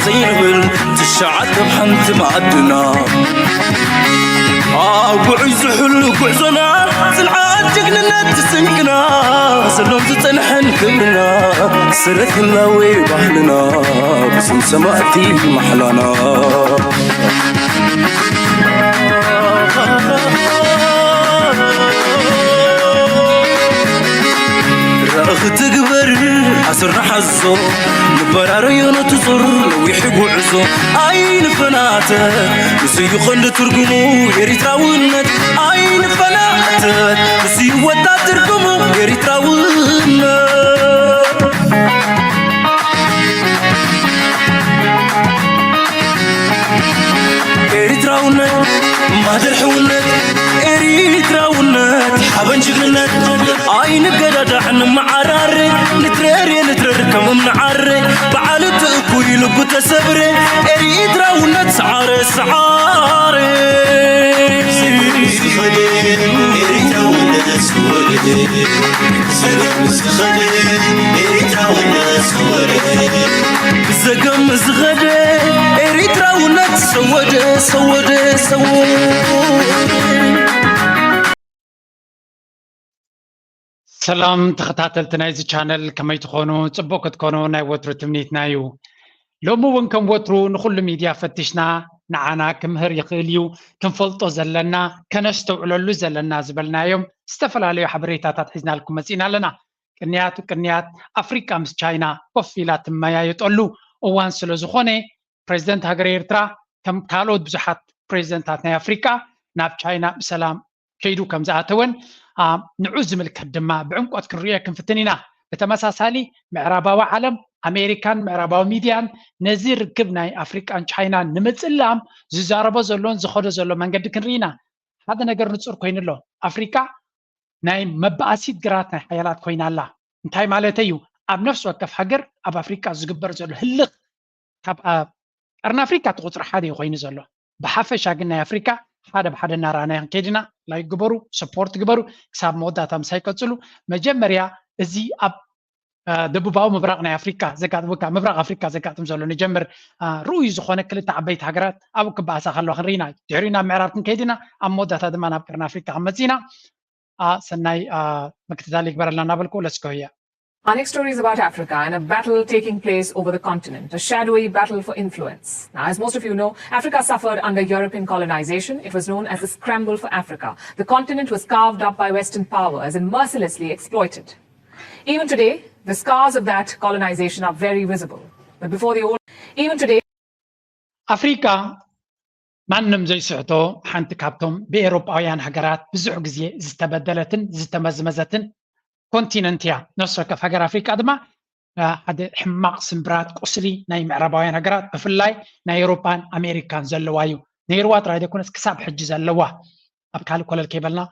ዘይንብል ትሽዓተ ኣብ ሓንቲ ማዕድና ኣብ ጉዕይ ዝሕሉ ጉዕዞና ጽንዓት ጅግንነት ስንቅና ዘሎን ዝጸንሐን ክብርና ስረት ህላዌ ባህልና ብስም ሰማእቲ ማሕላና ራእኺ ትግበር ኣስርና ሓዞ ንበራረዮ ንትጹር ነዊሕ ጉዕዞ ኣይንፈናተ ምስዩ ቐንዲ ትርጉሙ ኤሪትራውነት ኣይንፈናተ ምስዩ ወጣት ትርጉሙ ኤሪትራውነት ኤሪትራውነት ማህደር ሕውነት ኤሪትራውነት ሓበን ጅግንነት ኣይንገዳዳዕ ንመዓራረ ንትረር የንትረር ከም እምኒ ዓረ በዓል እቲ እኩይ ልቡ ተሰብረ ኤሪትራውነት ሰዓረ ሰዓረ ብዘገም ዝኸደ ኤሪትራውነት ሰወደ ሰወደ ሰወደ ሰላም ተኸታተልቲ ናይዚ ቻነል ከመይ ትኾኑ? ጽቡቕ ክትኮኑ ናይ ወትሩ ትምኒትና እዩ። ሎሚ እውን ከም ወትሩ ንኹሉ ሚድያ ፈቲሽና ንዓና ክምህር ይኽእል እዩ፣ ክንፈልጦ ዘለና፣ ከነስተውዕለሉ ዘለና ዝበልናዮም ዝተፈላለዩ ሓበሬታታት ሒዝናልኩም መጺና ኣለና። ቅንያት ቅንያት ኣፍሪቃ ምስ ቻይና ኮፍ ኢላ ትመያየጠሉ እዋን ስለ ዝኾነ ፕሬዚደንት ሃገረ ኤርትራ ከም ካልኦት ብዙሓት ፕሬዚደንታት ናይ ኣፍሪቃ ናብ ቻይና ብሰላም ከይዱ ከም ዝኣተወን ንዑ ዝምልከት ድማ ብዕምቆት ክንሪኦ ክንፍትን ኢና። ብተመሳሳሊ ምዕራባዊ ዓለም ኣሜሪካን ምዕራባዊ ሚድያን ነዚ ርክብ ናይ ኣፍሪቃን ቻይናን ንምጽላም ዝዛረቦ ዘሎን ዝኸዶ ዘሎ መንገዲ ክንርኢ ኢና። ሓደ ነገር ንጹር ኮይኑ ኣሎ። ኣፍሪቃ ናይ መባኣሲት ግራት ናይ ሓያላት ኮይና ኣላ። እንታይ ማለተይ እዩ? ኣብ ነፍሲ ወከፍ ሃገር ኣብ ኣፍሪቃ ዝግበር ዘሎ ህልኽ ካብ ኣብ ቀርኒ ኣፍሪካ እቲ ቁፅሪ ሓደ እዩ ኮይኑ ዘሎ። ብሓፈሻ ግን ናይ ኣፍሪካ ሓደ ብሓደ እናረኣናዮ ክንከይድ ኢና። ላይክ ግበሩ፣ ሰፖርት ግበሩ። ክሳብ መወዳእታ ምሳይ ቀፅሉ። መጀመርያ እዚ ኣብ ደቡባዊ ምብራቕ ናይ ኣፍሪካ ዘጋጥም ወይ ከዓ ምብራቕ ኣፍሪካ ዘጋጥም ዘሎ ንጀምር። ርኡይ ዝኾነ ክልተ ዓበይቲ ሃገራት ኣብኡ ክበኣሳ ከለዋ ክንርኢ ኢና። ድሕሪኡ ናብ ምዕራብ ክንከይድ ኢና። ኣብ መወዳእታ ድማ ናብ ቀርኒ ኣፍሪካ ክንመፅእ ኢና። ሰናይ ምክትታል ይግበረልና እናበልኩ let's go here. Our next story is about Africa and a battle taking place over the continent, a shadowy battle for influence. Now, as most of you know, Africa suffered under European colonization. It was known as the scramble for Africa. The continent was carved up by Western powers and mercilessly exploited. Even today, the scars of that colonization are very visible. But before the old, even today, ኣፍሪቃ ማንም ዘይስሕቶ ሓንቲ ካብቶም ብኤውሮጳውያን ሃገራት ብዙሕ ግዜ ዝተበደለትን ዝተመዝመዘትን ኮንቲነንት እያ። ነፍሲ ወከፍ ሃገር ኣፍሪቃ ድማ ሓደ ሕማቕ ስምብራት ቁስሊ ናይ ምዕራባውያን ሃገራት ብፍላይ ናይ ኤውሮጳን ኣሜሪካን ዘለዋ እዩ። ነይርዋ ጥራይ ዘይኮነስ ክሳብ ሕጂ ዘለዋ ኣብ ካልእ ኮለል ከይበልና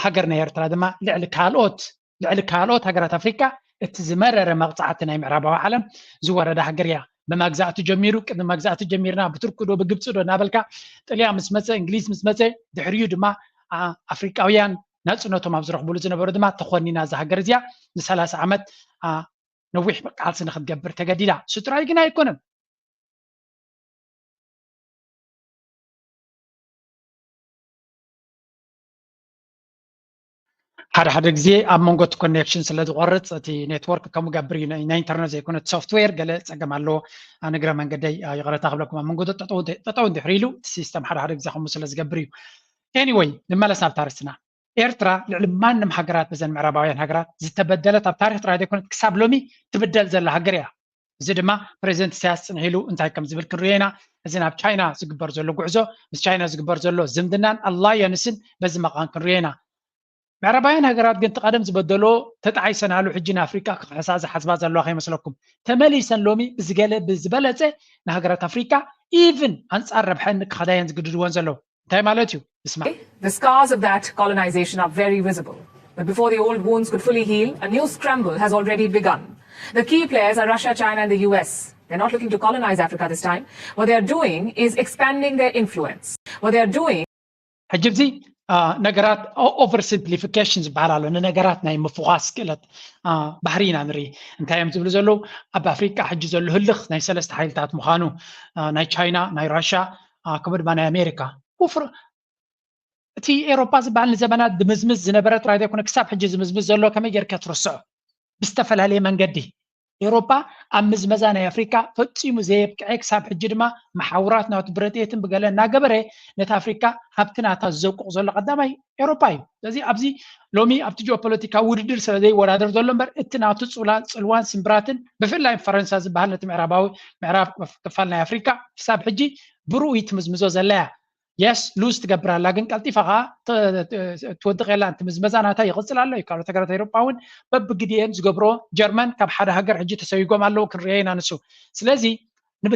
ሃገር ናይ ኤርትራ ድማ ልዕሊ ካልኦት ልዕሊ ካልኦት ሃገራት ኣፍሪቃ እቲ ዝመረረ መቕጻዕቲ ናይ ምዕራባዊ ዓለም ዝወረዳ ሃገር እያ። ብመግዛእቲ ጀሚሩ ቅድሚ መግዛእቲ ጀሚርና ብቱርኪ ዶ ብግብፂ ዶ እናበልካ ጥልያን ምስ መፀ እንግሊዝ ምስ መፀ ድሕሪኡ ድማ ኣፍሪቃውያን ናፅነቶም ኣብ ዝረኽብሉ ዝነበሩ ድማ ተኾኒና እዛ ሃገር እዚኣ ንሰላሳ ዓመት ነዊሕ ቃልሲ ንክትገብር ተገዲዳ። እሱ ጥራይ ግን ኣይኮነን። ሓደ ሓደ ግዜ ኣብ መንጎ እቲ ኮኔክሽን ስለ ዝቆርፅ እቲ ኔትወርክ ከምኡ ገብር እዩ። ናይ ኢንተርነት ዘይኮነ እቲ ሶፍትዌር ገለ ፀገም ኣለዎ። ንግረ መንገደይ ይቕረታ ክብለኩም ኣብ መንጎ ጠጠው እንድሕር ኢሉ እቲ ሲስተም ሓደ ሓደ ግዜ ከምኡ ስለ ዝገብር እዩ። ኤኒወይ ንመለስ ናብታ ርእስና። ኤርትራ ልዕሊ ማንም ሃገራት በዘን ምዕራባውያን ሃገራት ዝተበደለት ኣብ ታሪክ ጥራይ ዘይኮነት ክሳብ ሎሚ ትብደል ዘላ ሃገር እያ። እዚ ድማ ፕሬዚደንት ኢሳያስ ፅንሕ ኢሉ እንታይ ከም ዝብል ክንሪኦ ኢና። እዚ ናብ ቻይና ዝግበር ዘሎ ጉዕዞ ምስ ቻይና ዝግበር ዘሎ ዝምድናን ኣላየንስን በዚ መቓን ክንሪኦ ኢና። ምዕራባውያን ሃገራት ግን እቲ ቀደም ዝበደሎ ተጣዒሰናሉ ሕጂ ንኣፍሪቃ ክኽሕሳ ዝሓስባ ዘለዋ ከይመስለኩም። ተመሊሰን ሎሚ ብዝገለ ብዝበለፀ ንሃገራት ኣፍሪቃ ኢቭን ኣንፃር ረብሐን ክኸዳየን ዝግድድወን ዘለዉ እንታይ ማለት እዩ? እስማ። The scars of that colonization are very visible. But before the old wounds could fully heal, a new scramble has already begun. The key players are Russia, China, and the U S. They're not looking to colonize Africa this time. What they're doing is expanding their influence. What they're doing ሕጂ እዚ ነገራት ኦቨር ሲምፕሊፊኬሽን ዝበሃል ኣሎ። ንነገራት ናይ ምፍኳስ ክእለት ባህሪ ኢና ንርኢ። እንታይ እዮም ዝብሉ ዘለዉ? ኣብ ኣፍሪቃ ሕጂ ዘሎ ህልኽ ናይ ሰለስተ ሓይልታት ምዃኑ፣ ናይ ቻይና፣ ናይ ራሻ፣ ከምኡ ድማ ናይ ኣሜሪካ። እቲ ኤሮፓ ዝበሃል ንዘመናት ድምዝምዝ ዝነበረ ጥራይ ዘይኮነ ክሳብ ሕጂ ዝምዝምዝ ዘሎ ከመይ ጌርካ ትርስዖ? ብዝተፈላለየ መንገዲ። ኤሮፓ ኣብ ምዝመዛ ናይ ኣፍሪካ ፈጺሙ ዘየብቅዐ፣ ክሳብ ሕጂ ድማ መሓውራት ናቱ ብረድኤትን ብገለ እናገበረ ነቲ ኣፍሪካ ሃብቲ ናታ ዘቁቕ ዘሎ ቀዳማይ ኤሮፓ እዩ። ስለዚ ኣብዚ ሎሚ ኣብቲ ጂኦፖለቲካዊ ውድድር ስለ ዘይወዳደር ዘሎ እምበር እቲ ናቱ ጽላል ጽልዋን ስምብራትን ብፍላይ ፈረንሳ ዝበሃል ነቲ ምዕራባዊ ምዕራብ ክፋል ናይ ኣፍሪካ ክሳብ ሕጂ ብርኡ ይትምዝምዞ ዘለያ። የስ ሉዝ ትገብር ኣላ ግን ቀልጢፋ ከዓ ትወድቕ የላ። እቲ ምዝመዛ ናታ ይቕፅል ኣሎ እዩ። ካልኦት ሃገራት ኤሮጳ እውን በብግዲኤን ዝገብሮ፣ ጀርመን ካብ ሓደ ሃገር ሕጂ ተሰዊጎም ኣለዉ ክንሪኦ ኢና ንሱ። ስለዚ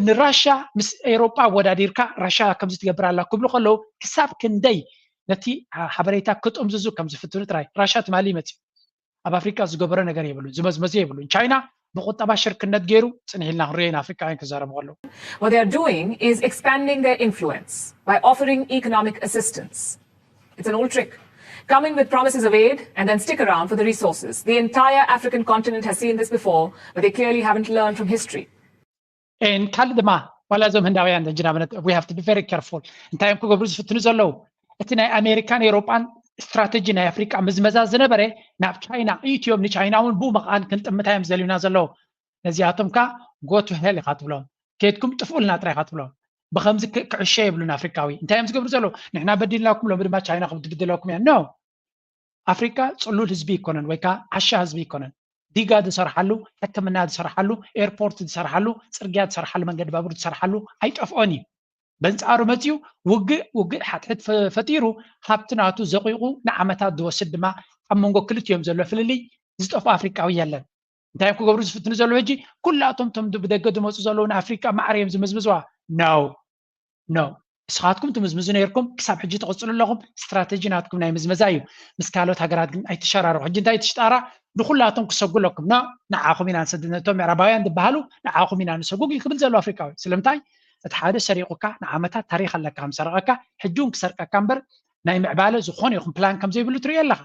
ንራሻ ምስ ኤሮጳ ኣወዳዲርካ ራሻ ከምዚ ትገብር ኣላ ክብሉ ከለዉ ክሳብ ክንደይ ነቲ ሓበሬታ ክጥምዝዙ ከም ዝፍትኑ ጥራይ። ራሻ ትማሊ ይመፅእ ኣብ ኣፍሪቃ ዝገበሮ ነገር የብሉን፣ ዝመዝመዞ የብሉን። ቻይና ብቁጠባ ሽርክነት ገይሩ ፅንሕ ኢልና ክንሪኦ ኢና ኣፍሪቃውያን ክዛረቡ ከለዉ። What they are doing is expanding their influence by offering economic assistance. It's an old trick. Come in with promises of aid and then stick around for the resources. The entire African continent has seen this before, but they clearly haven't learned from history. And ካልእ ድማ ዋላ እዞም ህንዳውያን ጅናብነት we have to be very careful እንታይ እዮም ክገብሩ ዝፍትኑ ዘለዉ? እቲ ናይ ኣሜሪካን ኤሮጳን ስትራተጂ ናይ ኣፍሪቃ ምዝመዛ ዝነበረ ናብ ቻይና ኢትዮም ንቻይና እውን ብኡ መቃን ክንጥምታ እዮም ዝደልዩና ዘለዉ። ነዚኣቶም ከ go to hell ኢኻ ትብሎም። ከይድኩም ጥፍኡልና ጥራይ ኢኻ ትብሎም። ብከምዚ ክዕሸ የብሉን ኣፍሪቃዊ። እንታይ እዮም ዝገብሩ ዘለዉ? ንሕና በዲልናኩም ሎሚ ድማ ቻይና ክትብድለኩም እያ። No። ኣፍሪቃ ጽሉል ህዝቢ ኣይኮነን ወይ ከዓ ዓሻ ህዝቢ ኣይኮነን። ዲጋ ዝሰርሓሉ፣ ሕክምና ዝሰርሓሉ፣ ኤርፖርት ዝሰርሓሉ፣ ጽርግያ ዝሰርሓሉ፣ መንገዲ ባቡር ዝሰርሓሉ ኣይጠፍኦን እዩ። በንጻሩ መጺኡ ውግእ ውግእ ሓትሕት ፈጢሩ ሃብቲ ናቱ ዘቂቑ ንዓመታት ዝወስድ ድማ ኣብ መንጎ ክልቲኦም ዘሎ ፍልልይ ዝጠፍኦ ኣፍሪቃዊ የለን። እንታይ እዮም ክገብሩ ዝፍትኑ ዘለዉ ሕጂ? ኩላቶም ቶም ብደገ ዝመፁ ዘለዉ ንኣፍሪቃ ማዕረ እዮም ዝምዝምዝዋ። No no። ንስኻትኩም ትምዝምዙ ነይርኩም ክሳብ ሕጂ ትቕፅሉ ኣለኹም። ስትራተጂ ናትኩም ናይ ምዝመዛ እዩ። ምስ ካልኦት ሃገራት ግን ኣይትሸራረኹ። ሕጂ እንታይ ትሽጣራ ንኩላቶም ክሰጉ ኣለኩም። ና ንዓኹም ኢና ንሰድድ ነቶም ምዕራባውያን ዝበሃሉ ንዓኹም ኢና ንሰጉግ እዩ ክብል ዘሎ ኣፍሪቃዊ። ስለምንታይ? እቲ ሓደ ሰሪቑካ ንዓመታት ታሪኽ ኣለካ ከም ሰረቐካ ሕጂ እውን ክሰርቀካ እምበር ናይ ምዕባለ ዝኾነ ይኹን ፕላን ከም ዘይብሉ ትርኢ ኣለኻ።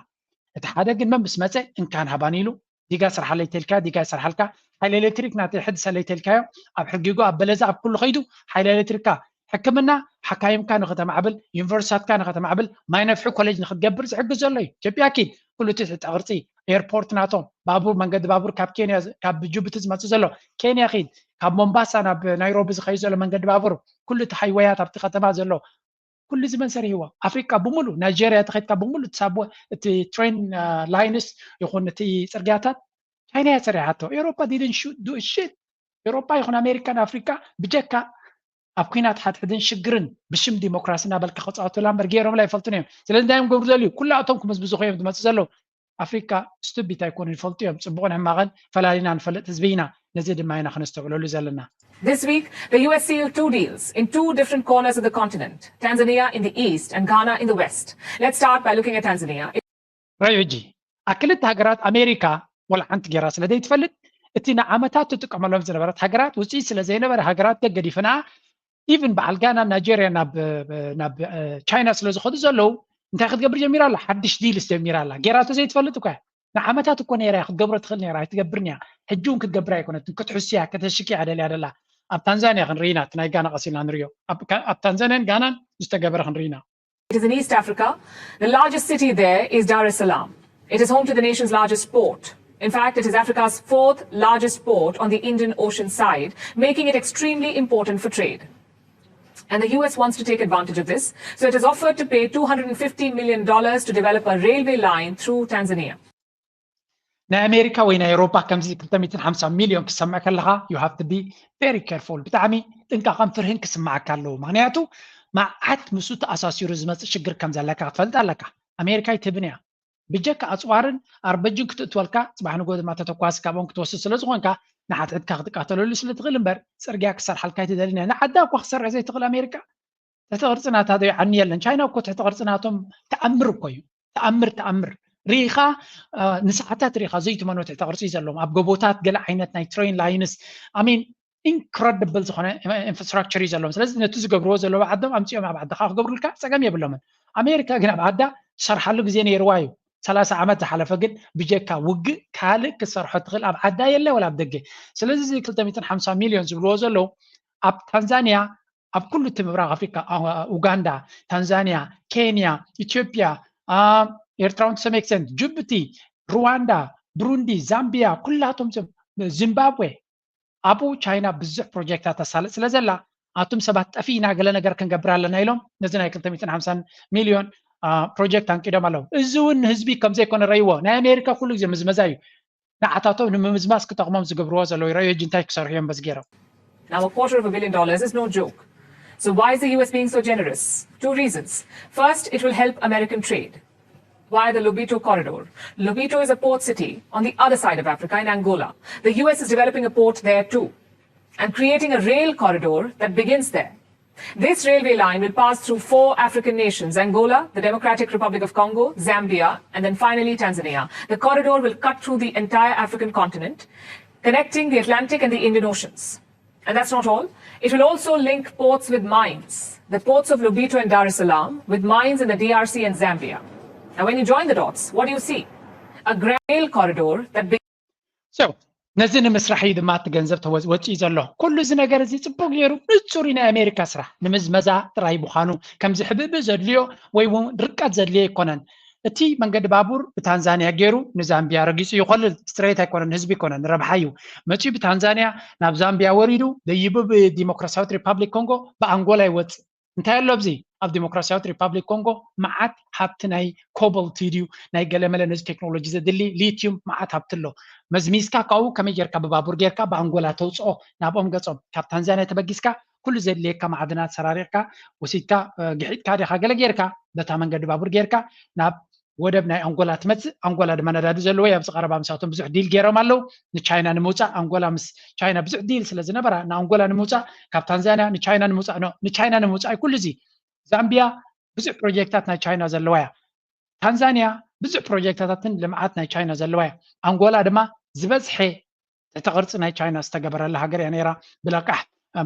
እቲ ሓደ ግን መን ምስ መፀ እንካን ሃባን ኢሉ ዲጋ ስርሓለይ ተልካ ዲጋ ይሰርሓልካ። ሓይሊ ኤሌክትሪክ ናተይ ሕድሰለይ ተልካዮ ኣብ ሕጊጎ ኣብ በለዛ ኣብ ኩሉ ከይዱ ሓይሊ ኤሌክትሪክካ ሕክምና ሓካይምካ ንክተማዕብል ዩኒቨርሲታትካ ንክተማዕብል ማይ ነፍሒ ኮሌጅ ንክትገብር ዝሕግዝ ዘሎ እዩ። ኢትዮጵያ ኪድ ኩሉ እቲ ትሕተ ቅርፂ ኤርፖርት ናቶም ባቡር መንገዲ ባቡር ካብ ኬንያ ካብ ጅቡቲ ዝመፅእ ዘሎ ኬንያ ኪድ ካብ ሞምባሳ ናብ ናይሮቢ ዝኸይድ ዘሎ መንገዲ ባቡር ኩሉ እቲ ሃይወያት ኣብቲ ከተማ ዘሎ ኩሉ እዚ መን ሰሪሕዎ? ኣፍሪቃ ብምሉ ናይጀርያ ተኸድካ ብምሉ እቲ ሳብወ እቲ ትሬን ላይንስ ይኹን እቲ ፅርግያታት ቻይና እያ ሰሪሓቶ። ኤሮፓ didn't do shit። ኤሮፓ ይኹን ኣሜሪካን ኣፍሪካ ብጀካ ኣብ ኩናት ሓድሕድን ሽግርን ብሽም ዲሞክራሲ እናበልካ ክፃወቱላ እምበር ገይሮምላ ኣይፈልጡን እዮም። ስለዚ እንታይ እዮም ገብሩ ዘልዩ ኩላቶም ክምዝብዙ እዮም ዝመፁ ዘለዉ። ኣፍሪካ ስቱቢት ኣይኮኑን ይፈልጡ እዮም ፅቡቕን ሕማቕን ፈላሊና ንፈልጥ ህዝቢ ኢና። ነዚ ድማ ኢና ክነስተውዕለሉ ዘለና። This week, the U S sealed two deals in two different corners of the continent, Tanzania in the east and Ghana in the west. Let's start by looking at Tanzania. ራዩ ሕጂ ኣብ ክልተ ሃገራት ኣሜሪካ ወላ ሓንቲ ጌራ ስለ ዘይትፈልጥ እቲ ንዓመታት ትጥቀመሎም ዝነበረት ሃገራት ውፅኢት ስለ ዘይነበረ ሃገራት ገገዲፍና ኢቭን በዓል ጋና ናይጀርያ ናብ ቻይና ስለ ዝኸዱ ዘለዉ እንታይ ክትገብር ጀሚራ ኣላ ሓድሽ ዲልስ ጀሚራ ኣላ ጌራቶ ዘይትፈልጥ እኳ ንዓመታት እኮ ነይራ ክትገብሮ ትኽእል ነይራ ኣይትገብርን እያ ሕጂ እውን ክትገብር ኣይኮነትን ክትሕስያ ከተሽክያ ደልያ ደላ ኣብ ታንዛንያ ክንርኢና እቲ ናይ ጋና ቀሲልና ንሪኦ ኣብ ታንዛንያን ጋናን ዝተገበረ ክንርኢና It is in East Africa. The largest city there is Dar es Salaam. It is home to the nation's largest port. In fact, it is Africa's fourth largest port on the Indian Ocean side, making it extremely important for trade. And the U S wants to take advantage of this, so it has offered to pay two hundred fifty million dollars to develop a railway line through Tanzania. ናይ ኣሜሪካ ወይ ናይ ኤሮፓ ከምዚ ክልተ ሚእትን ሓምሳን ሚልዮን ክትሰምዕ ከለኻ you have to be very careful ብጣዕሚ ጥንቃቐን ፍርህን ክስምዓካ ኣለዎ ምክንያቱ መዓት ምስኡ ተኣሳሲሩ ዝመፅእ ሽግር ከም ዘለካ ክትፈልጥ ኣለካ ኣሜሪካ ኣይትህብን እያ ብጀካ ኣፅዋርን ኣርበጅን ክትእትወልካ ፅባሕ ንጎ ድማ ተተኳሲ ካብኦም ክትወስድ ስለ ዝኾንካ ንሓትሕትካ ክትቃተለሉ ስለ ትኽእል እምበር ፅርግያ ክሰርሓልካ ኣይትደልን እያ ንዓዳ እኳ ክሰርሕ ዘይትኽእል ኣሜሪካ ትሕቲ ቅርፂ ናታ ዶ ይዓኒ የለን ቻይና እኮ ትሕቲ ቅርፂ ናቶም ተኣምር እኮ እዩ ተኣምር ተኣምር ርኢኻ ንሰዓታት ርኢኻ ዘይትመኖ ትሕቲ ቅርፂ ዘለዎም ኣብ ጎቦታት ገለ ዓይነት ናይ ትሬን ላይንስ ኣሚን ኢንክረድብል ዝኾነ ኢንፍራስትራክቸር እዩ ዘለዎም። ስለዚ ነቲ ዝገብርዎ ዘለዉ ዓዶም ኣምፅኦም ኣብ ዓድኻ ክገብሩልካ ፀገም የብሎምን። ኣሜሪካ ግን ኣብ ዓዳ ትሰርሓሉ ግዜ ነይርዋ እዩ። ሰላሳ ዓመት ዝሓለፈ ግን ብጀካ ውግእ ካልእ ክትሰርሖ ትኽእል ኣብ ዓዳ የለ ወላ ኣብ ደገ። ስለዚ እዚ ክልተ ሚእትን ሓምሳ ሚልዮን ዝብልዎ ዘለዉ ኣብ ታንዛንያ፣ ኣብ ኩሉ እቲ ምብራቕ ኣፍሪካ፣ ኡጋንዳ፣ ታንዛንያ፣ ኬንያ፣ ኢትዮጵያ፣ ኤርትራ ውን to some extent፣ ጅቡቲ፣ ሩዋንዳ፣ ብሩንዲ፣ ዛምቢያ፣ ኩላቶም ዚምባብዌ፣ ኣብኡ ቻይና ብዙሕ ፕሮጀክታት ተሳልጥ ስለ ዘላ ኣቱም ሰባት ጠፊእና ገለ ነገር ክንገብር ኣለና ኢሎም ነዚ ናይ ክልተ ሚእትን ሓምሳን ሚልዮን ፕሮጀክት ኣንቂዶም ኣለዉ። እዚ እውን ንህዝቢ ከም ዘይኮነ ረይዎ። ናይ ኣሜሪካ ኩሉ ግዜ ምዝመዛ እዩ። ንዓታቶም ንምምዝማዝ ክጠቕሞም ዝገብርዎ ዘለዉ ረዮ ጅንታይ ክሰርሑ እዮም በዚ ገይሮም። Now, a quarter of a billion dollars is no joke. So, why is the U S being so generous? Two reasons. First, it will help American trade via the Lobito corridor. Lobito is a port city on the other side of Africa in Angola. The U S is developing a port there too and creating a rail corridor that begins there. This railway line will pass through four African nations: Angola, the Democratic Republic of Congo, Zambia, and then finally Tanzania. The corridor will cut through the entire African continent, connecting the Atlantic and the Indian Oceans. And that's not all. It will also link ports with mines, the ports of Lobito and Dar es Salaam, with mines in the D R C and Zambia. Now, when you join the dots, what do you see? A rail corridor that So, ነዚ ንምስራሕ እዩ ድማ እቲ ገንዘብ ወፂኡ ዘሎ። ኩሉ እዚ ነገር እዚ ፅቡቅ ገይሩ ንፁር ናይ ኣሜሪካ ስራሕ ንምዝመዛ ጥራይ ምዃኑ፣ ከምዚ ሕብእብእ ዘድልዮ ወይ እውን ርቀት ዘድልዮ ኣይኮነን። እቲ መንገዲ ባቡር ብታንዛንያ ገይሩ ንዛምቢያ ረጊፁ ይኸልል። ስትሬት ኣይኮነን፣ ንህዝቢ ኣይኮነን፣ ንረብሓ እዩ መፂኡ። ብታንዛንያ ናብ ዛምቢያ ወሪዱ ደይቡ ብዲሞክራሲያዊት ሪፓብሊክ ኮንጎ ብኣንጎላ ይወፅእ። እንታይ ኣሎ ኣብዚ? ኣብ ዲሞክራሲያዊት ሪፓብሊክ ኮንጎ መዓት ሃብቲ ናይ ኮቦልት ድዩ ናይ ገለመለ ነዚ ቴክኖሎጂ ዘድሊ ሊትዩም መዓት ሃብቲ ኣሎ። መዝሚዝካ ካብኡ ከመይ ጌርካ ብባቡር ጌርካ ብኣንጎላ ተውፅኦ ናብኦም ገፆም። ካብ ታንዛንያ ተበጊስካ ኩሉ ዘድልየካ ማዕድናት ሰራሪቕካ ወሲድካ ግሒጥካ ዲኻ ገለ ጌርካ በታ መንገዲ ባቡር ጌርካ ናብ ወደብ ናይ ኣንጎላ ትመፅእ። ኣንጎላ ድማ ነዳዲ ዘለዎ ኣብዚ ቀረባ ምስኣቶም ብዙሕ ዲል ገይሮም ኣለዉ። ንቻይና ንምውፃእ ኣንጎላ ምስ ቻይና ብዙሕ ዲል ስለ ዝነበራ ንኣንጎላ ንምውፃእ ካብ ታንዛንያ ንቻይና ንምውፃእ ኖ ንቻይና ንምውፃእ ኩሉ እዚ ዛምቢያ ብዙሕ ፕሮጀክታት ናይ ቻይና ዘለዋ እያ። ታንዛንያ ብዙሕ ፕሮጀክታትን ልምዓት ናይ ቻይና ዘለዋ እያ። ኣንጎላ ድማ ዝበዝሐ ትሕተ ቅርፂ ናይ ቻይና ዝተገበረላ ሃገር እያ ነይራ። ብለቃሕ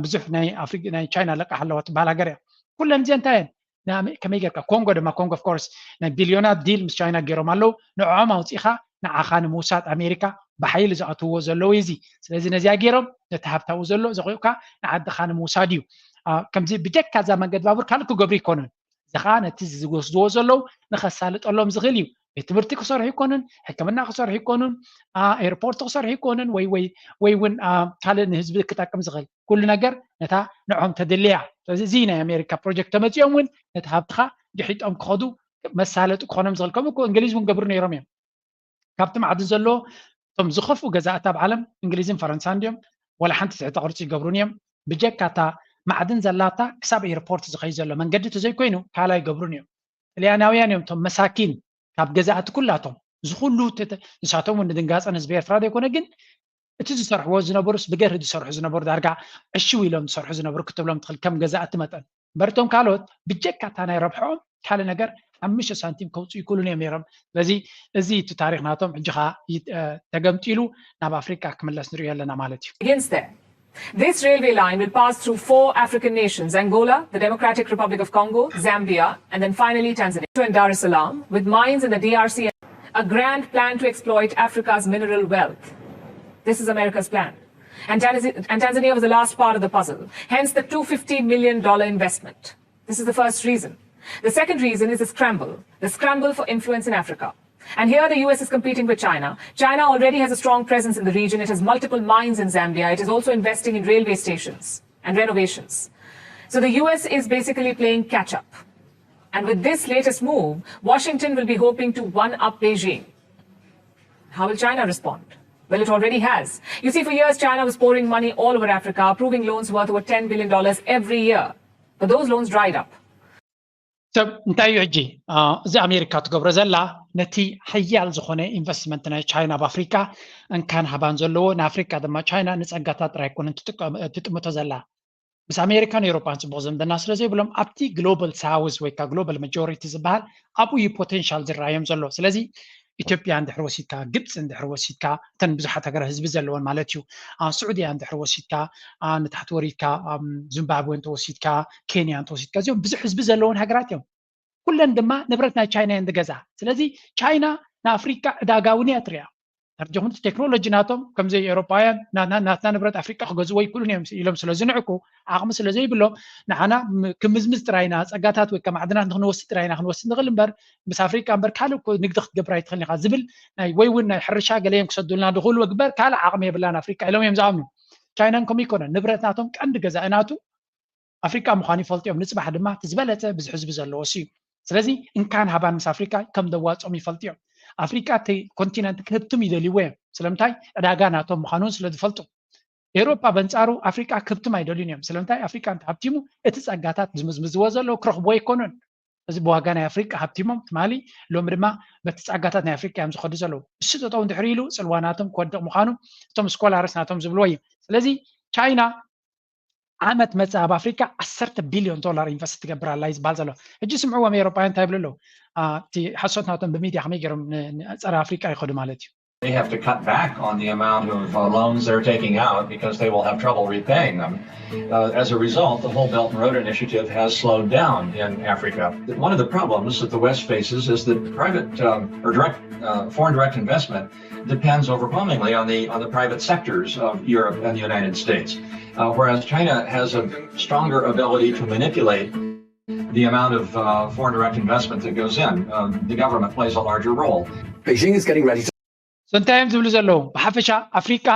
ብዙሕ ናይ ኣፍሪ ናይ ቻይና ለቃሕ ኣለዋ ትበሃል ሃገር እያ። ኩለን እዚኣ እንታይ እየን? ከመይ ጌርካ ኮንጎ ድማ ኮንጎ of course ናይ ቢልዮናት ዲል ምስ ቻይና ገይሮም ኣለዉ። ንዕኦም ኣውፂእኻ ንዓኻ ንምውሳድ ኣሜሪካ ብሓይሊ ዝኣትውዎ ዘለዉ እዩ እዚ። ስለዚ ነዚኣ ገይሮም ነቲ ሃብታዊ ዘሎ ዘቑእካ ንዓድኻ ንምውሳድ እዩ። ከምዚ ብጀካ እዛ መንገዲ ባቡር ካልእ ክገብሩ ይኮኑን። እዚ ከዓ ነቲ ዝወስድዎ ዘለዉ ንኸሳልጠሎም ዝኽእል እዩ። ቤት ትምህርቲ ክሰርሑ ይኮኑን፣ ሕክምና ክሰርሑ ይኮኑን፣ ኤርፖርት ክሰርሑ ይኮኑን ወይ ወይ ወይ እውን ካልእ ንህዝቢ ክጠቅም ዝኽእል ኩሉ ነገር ነታ ንዖም ተድልያ። ስለዚ እዚ ናይ ኣሜሪካ ፕሮጀክት ተመፂኦም እውን ነቲ ሃብትኻ ግሒጦም ክኸዱ መሳለጢ ክኾኖም ዝኽእል። ከምኡ እኮ እንግሊዝ እውን ገብሩ ነይሮም እዮም። ካብቲ ማዕድን ዘለዎ እቶም ዝኸፍኡ ገዛእቲ ኣብ ዓለም እንግሊዝን ፈረንሳን እንዲዮም። ዋላ ሓንቲ ትሕተ ቅርፂ ይገብሩን እዮም። ብጀካ እታ ማዕድን ዘላታ ክሳብ ኤርፖርት ዝኸይ ዘሎ መንገዲ ተዘይኮይኑ ካላ ይገብሩን እዮም። ጥልያናውያን እዮም እቶም መሳኪን ካብ ገዛእቲ ኩላቶም ዝኩሉ ንሳቶም እውን ንድንጋፀን ህዝቢ ኤርትራ ዘይኮነ ግን እቲ ዝሰርሕዎ ዝነበሩስ ብገርሂ ዝሰርሑ ዝነበሩ ዳርጋ ዕሽው ኢሎም ዝሰርሑ ዝነበሩ ክትብሎም ትኽእል ከም ገዛእቲ መጠን። እምበር እቶም ካልኦት ብጀካ እታ ናይ ረብሕኦም ካልእ ነገር ሓሙሽተ ሳንቲም ከውፅኡ ይክእሉን እዮም ነይሮም። ስለዚ እዚ እቲ ታሪክ ናቶም ሕጂ ከዓ ተገምጢሉ ናብ ኣፍሪቃ ክምለስ ንሪኦ ኣለና ማለት እዩ። This railway line will pass through four African nations: Angola, the Democratic Republic of Congo, Zambia, and then finally Tanzania, and Dar es Salaam, with mines in the D R C, a grand plan to exploit Africa's mineral wealth. This is America's plan. And, Tanz- and Tanzania was the last part of the puzzle, hence the two fifty million dollar investment. This is the first reason. The second reason is the scramble, the scramble for influence in Africa. And here the U S is competing with China. China already has a strong presence in the region. It has multiple mines in Zambia. It is also investing in railway stations and renovations. So the U S is basically playing catch up. And with this latest move, Washington will be hoping to one up Beijing. How will China respond? Well, it already has. You see, for years, China was pouring money all over Africa, approving loans worth over ten billion dollars every year. But those loans dried up. ሰብ እንታይ እዩ ሕጂ እዚ ኣሜሪካ ትገብሮ ዘላ? ነቲ ሓያል ዝኾነ ኢንቨስትመንት ናይ ቻይና ኣብ ኣፍሪካ እንካን ሃባን ዘለዎ ንኣፍሪካ ድማ ቻይና ንፀጋታት ጥራይ ኣይኮነን ትጥምቶ ዘላ። ምስ ኣሜሪካን ኤውሮፓን ፅቡቅ ዝምድና ስለ ዘይብሎም ኣብቲ ግሎባል ሳውዝ ወይ ከዓ ግሎባል ማጆሪቲ ዝበሃል ኣብኡ እዩ ፖቴንሻል ዝረኣዮም ዘሎ። ስለዚ ኢትዮጵያ እንድሕር ወሲድካ፣ ግብፂ እንድሕር ወሲድካ፣ እተን ብዙሓት ሃገራት ህዝቢ ዘለወን ማለት እዩ። አ፣ ስዑድያ እንድሕር ወሲድካ፣ አ፣ ንታሕቲ ወሪድካ፣ ኣም፣ ዚምባብዌ እንተወሲድካ፣ ኬንያ እንተወሲድካ፣ እዚኦም ብዙሕ ህዝቢ ዘለወን ሃገራት እዮም። ኩለን ድማ ንብረት ናይ ቻይና እየን ዝገዝኣ። ስለዚ ቻይና ንኣፍሪካ ዕዳጋ እውን እያ ትሪኣ። ተርጀኹም ቴክኖሎጂ ናቶም ከምዚ ኤውሮጳውያን ና- ና- ናትና ንብረት ኣፍሪቃ ክገዝዎ ይክእሉን እዮም ኢሎም ስለ ዝንዕቁ፣ ዓቕሚ ስለ ዘይብሎም፣ ንዓና ም- ክምዝምዝ ጥራይ ኢና፣ ጸጋታት ወይ ከ ማዕድናት ንክንወስድ ጥራይ ኢና ክንወስድ ንኽእል እምበር፣ ምስ ኣፍሪቃ እምበር ካልእ እኮ ንግዲ ክትገብር ኣይትኽእልን ኢኻ ዝብል ናይ ወይ እውን ናይ ሕርሻ ገለ እዮም ክሰዱልና ድኽእሉ እግበር ካልእ ዓቕሚ የብላን ኣፍሪቃ ኢሎም እዮም ዝኣምኑ። ቻይናን ከምኡ ይኮነን። ንብረት ናቶም ቀንዲ ገዛኢ ናቱ ኣፍሪቃ ምዃኑ ይፈልጡ እዮም። ንጽባሕ ድማ እቲ ዝበለጸ ብዙሕ ህዝቢ ዘለዎ እሱ እዩ። ስለዚ እንካን ሃባን ምስ ኣፍሪቃ ከም ዘዋጽኦም ይፈልጡ እዮም። ኣፍሪቃ እቲ ኮንቲነንት ክህብትም ይደልይዎ እዮም። ስለምንታይ? ዕዳጋ ናቶም ምዃኑን ስለ ዝፈልጡ። ኤውሮጳ በንጻሩ ኣፍሪቃ ክህብትም ኣይደልዩን እዮም። ስለምንታይ? ኣፍሪቃ እንተሃብቲሙ እቲ ጸጋታት ዝምዝምዝዎ ዘለዉ ክረኽብዎ ኣይኮኑን። እዚ ብዋጋ ናይ ኣፍሪቃ ሃብቲሞም ትማሊ ሎሚ ድማ በቲ ጸጋታት ናይ ኣፍሪቃ እዮም ዝኸዱ ዘለዉ። እሱ ጠጠው እንድሕር ኢሉ ጽልዋ ናቶም ክወድቕ ምዃኑ እቶም ስኮላርስ ናቶም ዝብልዎ እዩ። ስለዚ ቻይና ዓመት መጽእ ኣብ ኣፍሪካ ዓሰርተ ቢልዮን ዶላር ኢንቨስት ትገብር ኣላ እዩ ዝበሃል ዘሎ። ሕጂ ስምዕዎም ኤውሮጳውያን እንታይ ይብሉ ኣለዉ? አ፣ እቲ ሓሶት ናቶም ብሚድያ ከመይ ገይሮም ን- ን- ጸረ ኣፍሪካ ይኸዱ ማለት እዩ። They have to cut back on the amount of uh, loans they're taking out because they will have trouble repaying them. Uh, as a result, the whole Belt and Road Initiative has slowed down in Africa. One of the problems that the West faces is that private um, or direct uh, foreign direct investment depends overwhelmingly on the on the private sectors of Europe and the United States, uh, whereas China has a stronger ability to manipulate the amount of uh, foreign direct investment that goes in. Um, the government plays a larger role. Beijing is getting ready to So እንታይ እዮም ዝብሉ ዘለዉ? ብሓፈሻ ኣፍሪቃ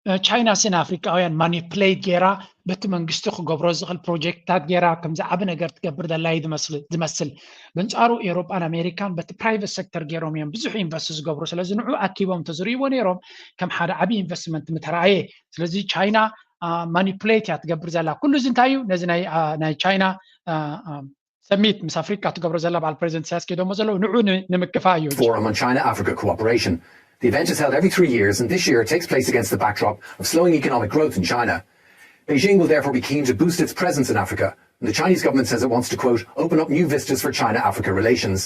እ፣ ቻይና ስን ኣፍሪቃውያን ማኒፕሌት ገይራ በቲ መንግስቲ ክገብሮ ዝኽእል ፕሮጀክትታት ገይራ ከምዚ ዓቢ ነገር ትገብር ዘላ እዩ ዝመስል ዝመስል። በንጻሩ ኤውሮጳን ኣሜሪካን በቲ ፕራይቨት ሴክተር ገይሮም እዮም ብዙሕ ኢንቨስት ዝገብሩ። ስለዚ ንዑ ኣኪቦም እንተዝርእይዎ ነይሮም ከም ሓደ ዓቢ ኢንቨስትመንት ምተረኣየ። ስለዚ ቻይና አ፣ ማኒፕሌት እያ ትገብር ዘላ። ኩሉ እዚ እንታይ እዩ? ነዚ ናይ አ፣ ናይ ቻይና አ፣ አ፣ ሰሚት ምስ ኣፍሪቃ ትገብሮ ዘላ በዓል ፕሬዚደንት ኢሳያስ ከይዶሞ ዘለዉ ንዑ ን- ንምክፋእ እዩ። Forum on China Africa cooperation. The event is held every three years, and this year it takes place against the backdrop of slowing economic growth in China. Beijing will therefore be keen to boost its presence in Africa, and the Chinese government says it wants to, quote, open up new vistas for China Africa relations.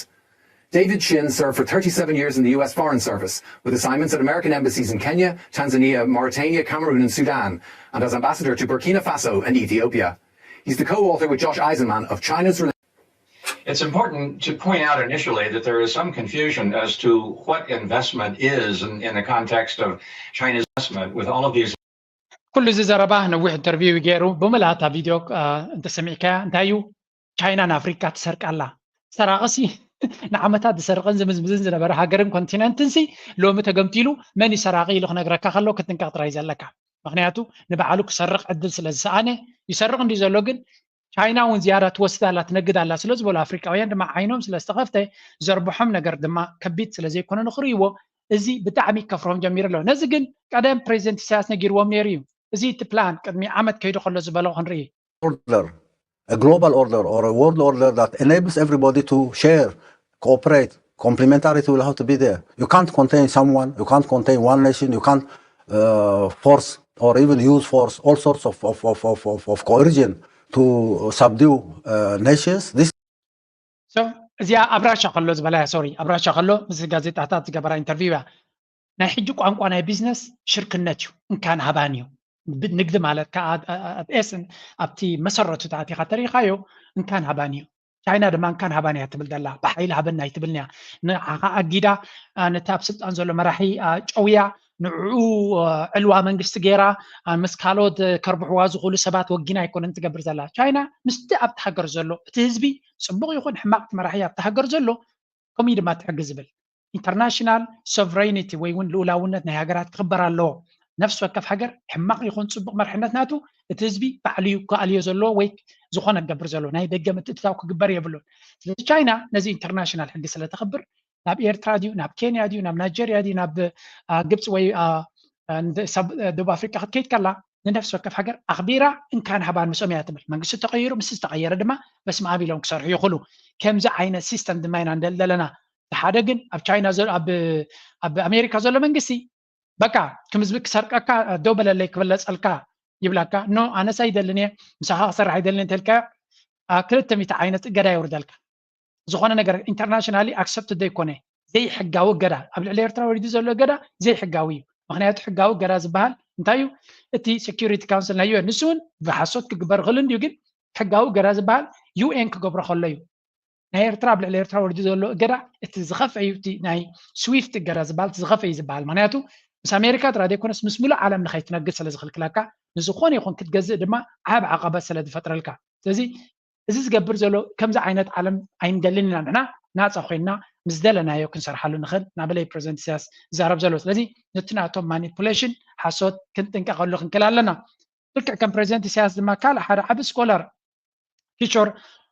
David Shin served for thirty-seven years in the U S Foreign Service, with assignments at American embassies in Kenya, Tanzania, Mauritania, Cameroon, and Sudan, and as ambassador to Burkina Faso and Ethiopia. He's the co author with Josh Eisenman of China's It's important to point out initially that there is some confusion as to what investment is in, in the context of China's investment with all of these ኩሉ እዚ ዘረባ ነዊሕ ኢንተርቪው ገይሩ ብምልኣታ ቪድዮ አ፣ እንተሰሚዕካያ እንታይ እዩ? ቻይና ንኣፍሪካ ትሰርቃ ኣላ። ሰራቕሲ ንዓመታት ዝሰርቕን ዝምዝምዝን ዝነበረ ሃገርን ኮንቲነንትንሲ ሎሚ ተገምጢሉ መን እዩ ሰራቒ ኢሉ ክነግረካ ከሎ ክትንቀቕ ጥራይ ዘለካ። ምክንያቱ ንባዕሉ ክሰርቕ ዕድል ስለ ዝሰኣነ ይሰርቕ እንዲ ዘሎ ግን ቻይና እውን ዝያዳ ትወስድ ኣላ ትነግድ ኣላ ስለ ዝበሉ ኣፍሪቃውያን ድማ ዓይኖም ስለ ዝተኸፍተ ዘርብሖም ነገር ድማ ከቢድ ስለ ዘይኮነ ንክርእይዎ እዚ ብጣዕሚ ከፍርሆም ጀሚሩ ኣሎ። ነዚ ግን ቀደም ፕሬዚደንት ኢሳያስ ነጊርዎም ነይሩ እዩ። እዚ እቲ ፕላን ቅድሚ ዓመት ከይዱ ከሎ ዝበሎ ክንርኢ። Order, a global order or a world order that enables everybody to share, cooperate, complementarity will have to be there. You can't contain someone, you can't contain one nation, you can't uh, force or even use force, all sorts of, of, of, of, of, of coercion to subdue uh, nations. This So እዚኣ ኣብ ራሻ ከሎ ዝበላያ ሶሪ ኣብ ራሻ ከሎ ምስ ጋዜጣታት ዝገበራ ኢንተርቪው እያ። ናይ ሕጂ ቋንቋ ናይ ቢዝነስ ሽርክነት እዩ፣ እንካን ሃባን እዩ። ብ- ንግዲ ማለት ከዓ አ- አ- ኣብ ኤስን ኣብቲ መሰረቱ ተኣቲኻ ተሪኻዮ እንካን ሃባን እዩ። ቻይና ድማ እንካን ሃባን እያ ትብል ዘላ፣ ብሓይሊ ሃበና ኣይትብልን እያ። ንዓኻ ኣጊዳ አ፣ ነቲ ኣብ ስልጣን ዘሎ መራሒ አ፣ ጨውያ ንዕኡ አ፣ ዕልዋ መንግስቲ ገይራ አ፣ ምስ ካልኦት አ፣ ከርብሕዋ ዝኽእሉ ሰባት ወጊና ኣይኮነን ትገብር ዘላ። ቻይና ምስቲ ኣብቲ ሃገር ዘሎ እቲ ህዝቢ ጽቡቕ ይኹን ሕማቕ እቲ መራሒ ኣብቲ ሃገር ዘሎ ከምኡ ድማ ትሕግዝ ዝብል ኢንተርናሽናል ሶቨሬኒቲ ወይ እውን ልኡላውነት ናይ ሃገራት ክኽበር ኣለዎ። ነፍሲ ወከፍ ሃገር ሕማቕ ይኹን ጽቡቕ መርሕነት ናቱ እቲ ህዝቢ ባዕሉ እዩ ክኣልዮ ዘለዎ ወይ ዝኾነ ክገብር ዘለዎ ናይ ደገ ምትእትታው ክግበር የብሉን። ስለዚ ቻይና ነዚ ኢንተርናሽናል ሕጊ ስለ ተኽብር ናብ ኤርትራ ድዩ ናብ ኬንያ ድዩ ናብ ናይጀርያ ድዩ ናብ አ፣ ግብፂ ወይ አ፣ አ፣ እንደ- ሳብ- አ፣ ደቡብ ኣፍሪቃ ክትከይድ ከላ ንነፍሲ ወከፍ ሃገር ኣኽቢራ እንካን ሃባን ምስኦም እያ ትብል። መንግስቲ ተቐይሩ ምስ ዝተቐየረ ድማ በስመ ኣብ ኢሎም ክሰርሑ ይኽእሉ። ከምዚ ዓይነት ሲስተም ድማ ኢና ንደሊ ዘለና። እቲ ሓደ ግን ኣብ ቻይና ዘሎ ኣብ ኣብ ኣሜሪካ ዘሎ መንግስቲ በቃ ክምዝቢ ክሰርቀካ ደው በለለይ ክበለፀልካ ይብለካ። ኖ ኣነስ ኣይደልን እየ ምሳኻ ክሰርሕ ኣይደልን እንተልካ ክልተ ሚእቲ ዓይነት እገዳ የውርደልካ። ዝኾነ ነገር ኢንተርናሽናሊ ኣክሰፕት ዘይኮነ ዘይሕጋዊ እገዳ፣ ኣብ ልዕሊ ኤርትራ ወሪዱ ዘሎ እገዳ ዘይሕጋዊ እዩ። ምክንያቱ ሕጋዊ እገዳ ዝበሃል እንታይ እዩ? እቲ security council ናይ ዩ ኤን፣ ንሱ እውን ብሓሶት ክግበር ይኽእል እንድዩ፣ ግን ሕጋዊ እገዳ ዝበሃል ዩ ኤን ክገብሮ ከሎ እዩ። ናይ ኤርትራ፣ ኣብ ልዕሊ ኤርትራ ወሪዱ ዘሎ እገዳ እቲ ዝኸፍአ እዩ። እቲ ናይ ስዊፍት እገዳ ዝበሃል እቲ ዝኸፍአ እዩ ዝበሃል። ምክንያቱ ምስ ኣሜሪካ ጥራይ ዘይኮነስ ምስ ሙሉእ ዓለም ንኸይትነግድ ስለ ዝኽልክለካ፣ ንዝኾነ ይኹን ክትገዝእ ድማ ዓብ ዓቐበት ስለ ዝፈጥረልካ። ስለዚ እዚ ዝገብር ዘሎ ከምዚ ዓይነት ዓለም ኣይንደልን ኢና። ንሕና ናፃ ኮይንና ምስ ደለናዮ ክንሰርሓሉ ንኽእል እናበለ እዩ ፕረዚደንት ኢሳያስ ዝዛረብ ዘሎ። ስለዚ ነቲ ናቶም ማኒፑሌሽን፣ ሓሶት፣ ክንጥንቀቐሉ ክንክእል ኣለና። ልክዕ ከም ፕረዚደንት ኢሳያስ ድማ ካልእ ሓደ ዓቢ ስኮላር ኪሾር፣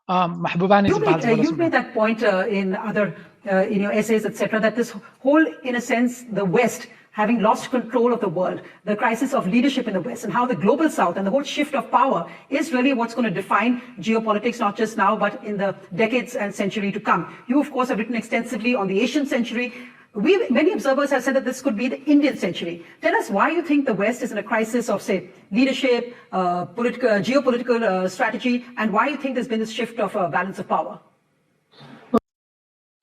um, ማሕቡባኒ You ዝበሃል made, uh, ዝበሎ you ስሙ። made that point uh, in other, uh, in your essays, et cetera, that this whole, in a sense, the West having lost control of the world, the crisis of leadership in the West, and how the global South and the whole shift of power is really what's going to define geopolitics, not just now, but in the decades and century to come. You, of course, have written extensively on the Asian century. We, many observers have said that this could be the Indian century. Tell us why you think the West is in a crisis of, say, leadership, uh, political, geopolitical uh, strategy, and why you think there's been this shift of uh, balance of power.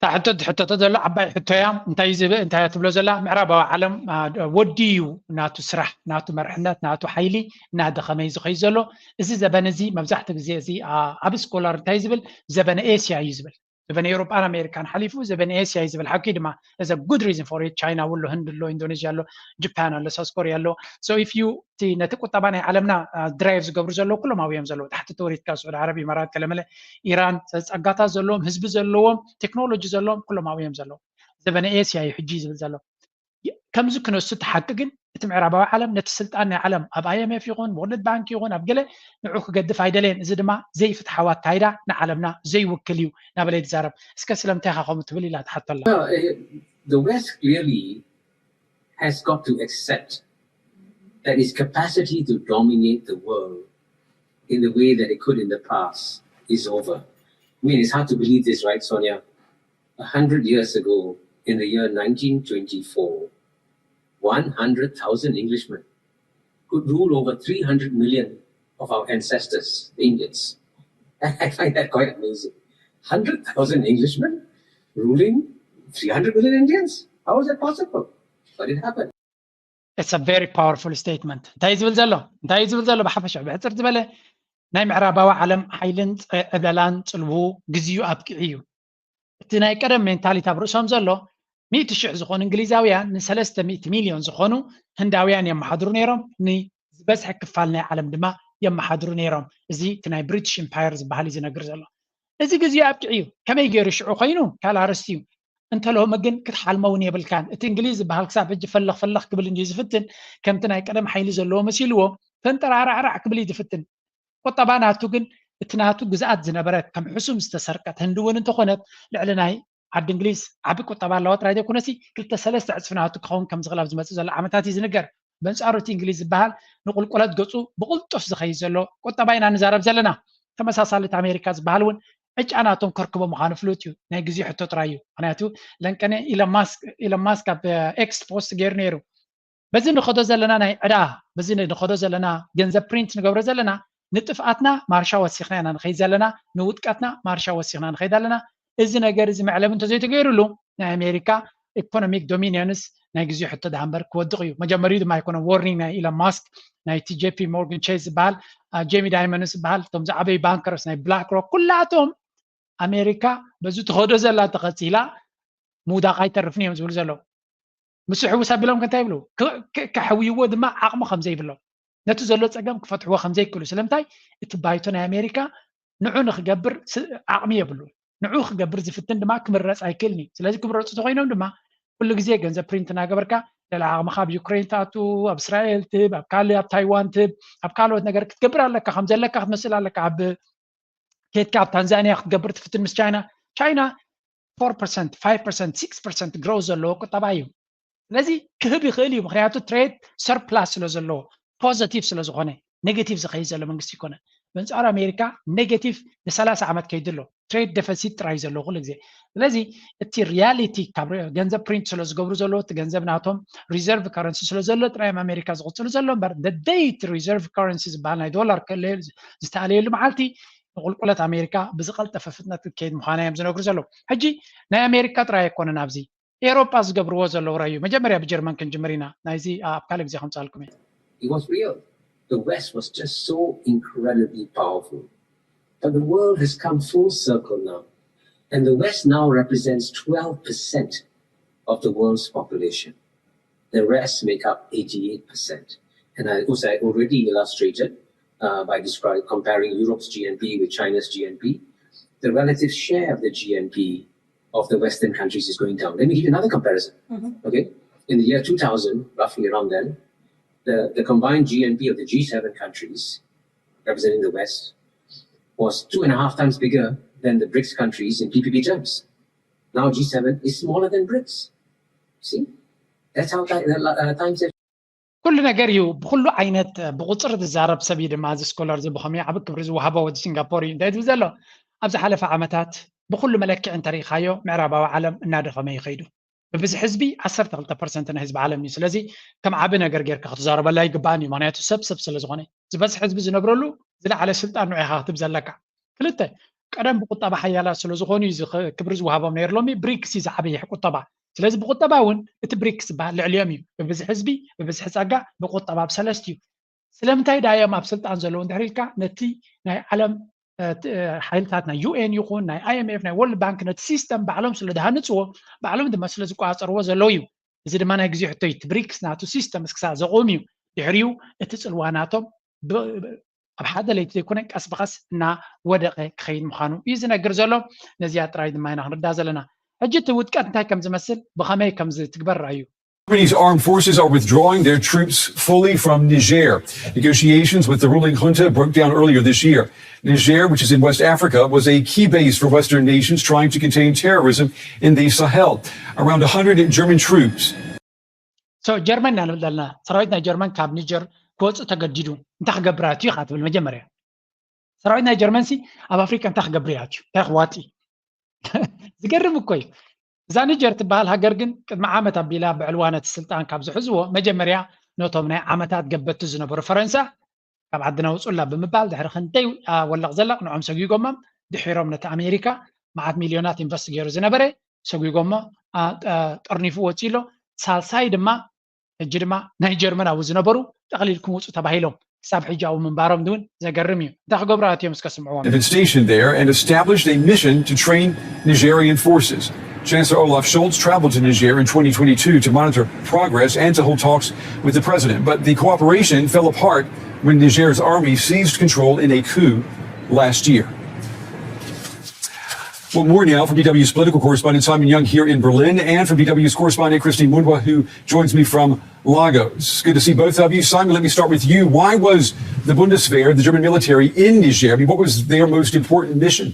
እታ ሕቶ ትሕተቶ ዘሎ ዓባይ ሕቶ እያ። እንታይ እዩ ዝብል፣ እንታይ እያ ትብሎ ዘላ? ምዕራባዊ ዓለም፣ አ፣ ወዲ እዩ ናቱ ስራሕ፣ ናቱ መርሕነት፣ ናቱ ሓይሊ እናደኸመ እዩ ዝኸይድ ዘሎ። እዚ ዘበን እዚ መብዛሕትኡ ግዜ እዚ፣ አ፣ ኣብ ስኮላር እንታይ እዩ ዝብል? ዘበነ ኤስያ እዩ ዝብል። ዘበነ ኤውሮጳን ኣሜሪካን ሓሊፉ ዘበነ ኤስያ እዩ ዝብል። ሓቂ ድማ፣ there's a good reason for it. ቻይና ኣሎ፣ ህንድ ኣሎ፣ ኢንዶኔዥያ ኣሎ፣ ጃፓን ኣሎ፣ ሳውስ ኮሪያ ኣሎ። So if you፣ እቲ ነቲ ቁጠባ ናይ ዓለምና፣ አ፣ ድራይቭ ዝገብሩ ዘለዉ ኩሎም ኣብኡ እዮም ዘለዉ። ታሕቲ ተወሪድካ ስዑድ ዓረብ፣ ኢማራት፣ ገለመለ፣ ኢራን፣ ጸጋታት ዘለዎም፣ ህዝቢ ዘለዎም፣ ቴክኖሎጂ ዘለዎም ኩሎም ኣብኡ እዮም ዘለዉ። ዘበነ ኤስያ እዩ ሕጂ ዝብል ዘሎ። ከምዚ ክነሱ እቲ ሓቂ ግን፣ እቲ ምዕራባዊ ዓለም ነቲ ስልጣን ናይ ዓለም ኣብ ኣይ ኤም ኤፍ ይኹን፣ ወርልድ ባንክ ይኹን፣ ኣብ ገለ ንዑ ክገድፍ ኣይደለየን። እዚ ድማ ዘይፍትሓዊ ኣካይዳ፣ ንዓለምና ዘይውክል እዩ እናበለ ይዛረብ። እስከ ስለምንታይ ኢኻ ከምኡ ትብል ኢላ ትሓቶ ኣላ። No, eh, the West clearly has got to accept that its capacity to dominate the world in the way that it could in the past is over. I mean, it's hard to believe this, right, Sonia? A hundred years ago, in the year nineteen twenty-four, one hundred thousand Englishmen could rule over three hundred million of our ancestors, the Indians. I find that quite amazing. Hundred thousand Englishmen ruling three hundred million Indians? How is that possible? But it happened. It's a very powerful statement. እንታይ እዩ ዝብል ዘሎ? እንታይ እዩ ዝብል ዘሎ? ብሓፈሻ ብሕፅር ዝበለ ናይ ምዕራባዊ ዓለም ሓይልን ፅ-፣ ዕብለላን ፅልዉ ግዚኡ ኣብቂዑ እዩ። እቲ ናይ ቀደም ሜንታሊቲ ኣብ ርእሶም ዘሎ፣ ሚእቲ ሽሕ ዝኾኑ እንግሊዛውያን ንሰለስተ ሚእቲ ሚልዮን ዝኾኑ ህንዳውያን የመሓድሩ ነይሮም፣ ንዝበዝሐ ክፋል ናይ ዓለም ድማ የመሓድሩ ነይሮም። እዚ እቲ ናይ ብሪቲሽ ኢምፓየር ዝበሃል እዩ ዝነግር ዘሎ። እዚ ግዚኡ ኣብቂዑ እዩ። ከመይ ገይሩ ሽዑ ኮይኑ ካልእ ኣርእስቲ እዩ። እንተሎሚ ግን ክትሓልሞ እውን የብልካን። እቲ እንግሊዝ ዝበሃል ክሳብ ሕጂ ፈለኽ ፈለኽ ክብል እንድዩ ዝፍትን፣ ከምቲ ናይ ቀደም ሓይሊ ዘለዎ መሲልዎ ፈንጠራዕራዕራዕ ክብል እዩ ዝፍትን። ቁጠባ ናቱ ግን እቲ ናቱ ግዝኣት ዝነበረት ከም ሕሱም ዝተሰርቀት ህንዲ እውን እንተኾነት ልዕሊ ናይ ዓዲ እንግሊዝ ዓቢ ቁጠባ ኣለዋ ጥራይ ዘይኮነሲ ክልተ ሰለስተ ዕጽፊ ናቱ ክኸውን ከም ዝኽእል ኣብ ዝመጽእ ዘሎ ዓመታት እዩ ዝንገር። በንጻሩ እቲ እንግሊዝ ዝበሃል ንቁልቁለት ገጹ ብቕልጡፍ ዝኸይድ ዘሎ ቁጠባ ኢና ንዛረብ ዘለና። ተመሳሳሊ እቲ ኣሜሪካ ዝበሃል እውን ዕጫ ናቶም ከርክቦ ምዃኑ ፍሉጥ እዩ። ናይ ግዜ ሕቶ ጥራይ እዩ። ምኽንያቱ ለንቀነ ኢሎን ማስክ፣ ኢሎን ማስክ ኣብ ኤክስ ፖስት ገይሩ ነይሩ። በዚ ንኸዶ ዘለና ናይ ዕዳ፣ በዚ ንኸዶ ዘለና ገንዘብ ፕሪንት ንገብሮ ዘለና ንጥፍኣትና ማርሻ ወሲኽና ኢና ንኸይድ ዘለና፣ ንውድቀትና ማርሻ ወሲኽና ንኸይድ ኣለና። እዚ ነገር እዚ መዕለቢ እንተዘይተገይሩሉ ናይ ኣሜሪካ ኢኮኖሚክ ዶሚኒዮንስ ናይ ግዜ ሕቶ ደኣ እምበር ክወድቕ እዩ። መጀመሪኡ ድማ ኣይኮነን። ዎርኒንግ ናይ ኢሎን ማስክ፣ ናይቲ ጄ ፒ ሞርጋን ቼስ ዝበሃል፣ አ፣ ጄሚ ዳይመንድስ ዝበሃል፣ እቶም ዝዓበዩ ባንከርስ ናይ ብላክ ሮክ፣ ኩላቶም ኣሜሪካ በዚ ትኸዶ ዘላ ተኸፂላ ምውዳቕ ኣይተርፍን እዮም ዝብሉ ዘለዉ። ምስ ሕውስ ኣቢሎም ከ እንታይ ይብሉ? ክ-፣ ክ-፣ ከሕውይዎ ድማ ዓቕሚ ከም ዘይብሎም፣ ነቲ ዘሎ ጸገም ክፈትሕዎ ከም ዘይክእሉ። ስለምንታይ? እቲ ባይቶ ናይ ኣሜሪካ ንዑ ንኽገብር ስ-፣ ዓቕሚ የብሉን። ንዑ ክገብር ዝፍትን ድማ ክምረጽ ኣይክእልን እዩ። ስለዚ ክምረጹ ተኾይኖም ድማ ኩሉ ግዜ ገንዘብ ፕሪንት እናገበርካ ልዕሊ ዓቕምኻ ኣብ ዩክሬን ትኣቱ፣ ኣብ እስራኤል ትህብ፣ ኣብ ካልእ፣ ኣብ ታይዋን ትህብ፣ ኣብ ካልኦት ነገር ክትገብር ኣለካ። ከም ዘለካ ክትመስል ኣለካ። ኣብ ኬድካ ኣብ ታንዛንያ ክትገብር ትፍትን ምስ ቻይና፣ ቻይና ፎር ፐርሰንት፣ ፋይቭ ፐርሰንት፣ ሲክስ ፐርሰንት ግሮውዝ ዘለዎ ቁጠባ እዩ። ስለዚ ክህብ ይኽእል እዩ፣ ምኽንያቱ ትሬድ ሰርፕላስ ስለ ዘለዎ፣ ፖዘቲቭ ስለ ዝኾነ፣ ኔጌቲቭ ዝኸይድ ዘሎ መንግስቲ ይኮነ። በንጻሩ ኣሜሪካ ኔጌቲቭ ንሰላሳ ዓመት ከይዱ ኣሎ። ትሬድ ደፈሲት ጥራይ እዩ ዘለዎ ኩሉ ግዜ። ስለዚ እቲ ሪያሊቲ ካብ ሪ-፣ ገንዘብ ፕሪንት ስለ ዝገብሩ ዘለዎ፣ እቲ ገንዘብ ናቶም ሪዘርቭ ከረንሲ ስለ ዘሎ ጥራይ እዮም ኣሜሪካ ዝቕጽሉ ዘሎ እምበር፣ the day እቲ ሪዘርቭ ከረንሲ ዝበሃል ናይ ዶላር ከለየሉ፣ ዝተኣለየሉ መዓልቲ ንቁልቁለት ኣሜሪካ ብዝቐልጠፈ ፍጥነት ክትከይድ ምዃና እዮም ዝነግሩ ዘለዉ። ሕጂ ናይ ኣሜሪካ ጥራይ ኣይኮነን ኣብዚ፣ ኤሮጳ ዝገብርዎ ዘለዉ ረዩ። መጀመርያ ብጀርመን ክንጅምር ኢና። ናይዚ ኣብ ካልእ ግዜ ከምጻልኩም እየ። It was real. The West was just so incredibly powerful. But the world has come full circle now. And the West now represents twelve percent of the world's population. The rest make up eighty-eight percent. And I, also, I already illustrated uh, by describing, comparing Europe's G N P with China's G N P. The relative share of the G N P of the Western countries is going down. Let me give you another comparison. Okay, in the year two thousand, roughly around then, the, the combined G N P of the G seven countries representing the West was two and a half times bigger than the BRICS countries in P P P terms. Now G seven is smaller than BRICS. See, that's how ti- uh, times have ኩሉ ነገር እዩ ብኩሉ ዓይነት ብቁፅሪ ዝዛረብ ሰብ እዩ ድማ። እዚ ስኮለር እዚ ብኸመይ ዓብ ክብሪ ዝወሃቦ ወዲ ሲንጋፖር እዩ እንታይ ዝብል ዘሎ? ኣብ ዝሓለፈ ዓመታት ብኩሉ መለክዒ እንተሪኢኻዮ ምዕራባዊ ዓለም እናደኸመ ይኸይዱ። ብብዝሒ ህዝቢ ዓሰርተ ክልተ ፐርሰንት ናይ ህዝቢ ዓለም እዩ። ስለዚ ከም ዓብ ነገር ጌርካ ክትዛረበላ ይግባእን እዩ። ምክንያቱ ሰብ ሰብ ስለ ዝኾነ ዝበዝሒ ህዝቢ ዝነብረሉ ዝለዓለ ስልጣን ንዑ ኢኻ ክትብ ዘለካ። ክልተ ቀደም ብቁጠባ ሓያላት ስለ ዝኾኑ እዩ እዚ ክብሪ ዝወሃቦም ነይሩ። ሎሚ ብሪክስ እዩ ዝዓበየ ቁጠባ። ስለዚ ብቁጠባ እውን እቲ ብሪክስ ዝበሃል ልዕሊኦም እዩ። ብብዝሒ ህዝቢ፣ ብብዝሒ ጸጋ፣ ብቁጠባ ብሰለስቲኡ። ስለምንታይ ዳ እዮም ኣብ ስልጣን ዘለዉ እንድሕር ኢልካ ነቲ ናይ ዓለም ሓይልታት ናይ ዩ ኤን ይኹን ናይ ኣይ ኤም ኤፍ ናይ ወርልድ ባንክ ነቲ ሲስተም ባዕሎም ስለ ዝሃንፅዎ ባዕሎም ድማ ስለ ዝቆፃፀርዎ ዘለዉ እዩ። እዚ ድማ ናይ ግዜ ሕቶ እዩ። እቲ ብሪክስ ናቱ ሲስተም እስክሳ ዘቑም እዩ። ድሕሪኡ እቲ ፅልዋ ናቶም ኣብ ሓደ ለይቲ ዘይኮነ ቀስ ብቐስ እናወደቐ ክኸይድ ምዃኑ እዩ ዝነግር ዘሎ። ነዚኣ ጥራይ ድማ ኢና ክንርዳእ ዘለና። ሕጂ እቲ ውድቀት እንታይ ከም ዝመስል ብኸመይ ከም ዝትግበር ርኣዩ። Burmese armed forces are withdrawing their troops fully from Niger. Negotiations with the ruling junta broke down earlier this year. Niger, which is in West Africa, was a key base for Western nations trying to contain terrorism in the Sahel. Around one hundred German troops. So ጀርመን ኢና ንብል ዘለና። ሰራዊት ናይ ጀርመን ካብ ኒጀር ክወፅእ ተገዲዱ። እንታይ ክገብር ኣትዩ ኢኻ ትብል መጀመርያ። ሰራዊት ናይ ጀርመን ሲ ኣብ ኣፍሪቃ እንታይ ክገብር እዩ ኣትዩ? እንታይ ክዋፂ? ዝገርም እኮ እዩ። እዛ ኒጀር ትበሃል ሃገር ግን ቅድሚ ዓመት ኣቢላ ብዕልዋ ነቲ ስልጣን ካብ ዝሕዝዎ መጀመርያ ነቶም ናይ ዓመታት ገበቲ ዝነበሩ ፈረንሳ ካብ ዓድና ውፁላ ብምባል ድሕሪ ክንደይ ወለቕ ዘለቕ ንዖም ሰጒጎሞም ድሒሮም ነቲ ኣሜሪካ መዓት ሚልዮናት ኢንቨስት ገይሩ ዝነበረ ሰጒጎሞ ጠርኒፉ ወፂ ኣሎ። ሳልሳይ ድማ ሕጂ ድማ ናይ ጀርመን ኣብኡ ዝነበሩ ጠቕሊልኩም ውፁ ተባሂሎም ክሳብ ሕጂ ኣብኡ ምንባሮም እውን ዘገርም እዩ። እንታይ ክገብሩ ኣትዮም እስከ ስምዕዎም። Have been stationed there and established a mission to train Nigerian forces. Chancellor Olaf Scholz traveled to Niger in twenty twenty-two to monitor progress and to hold talks with the president. But the cooperation fell apart when Niger's army seized control in a coup last year. Well, more now from DW's political correspondent Simon Young here in Berlin and from DW's correspondent Christine Mundwa, who joins me from Lagos. Good to see both of you. Simon, let me start with you. Why was the Bundeswehr, the German military, in Niger? I mean, what was their most important mission?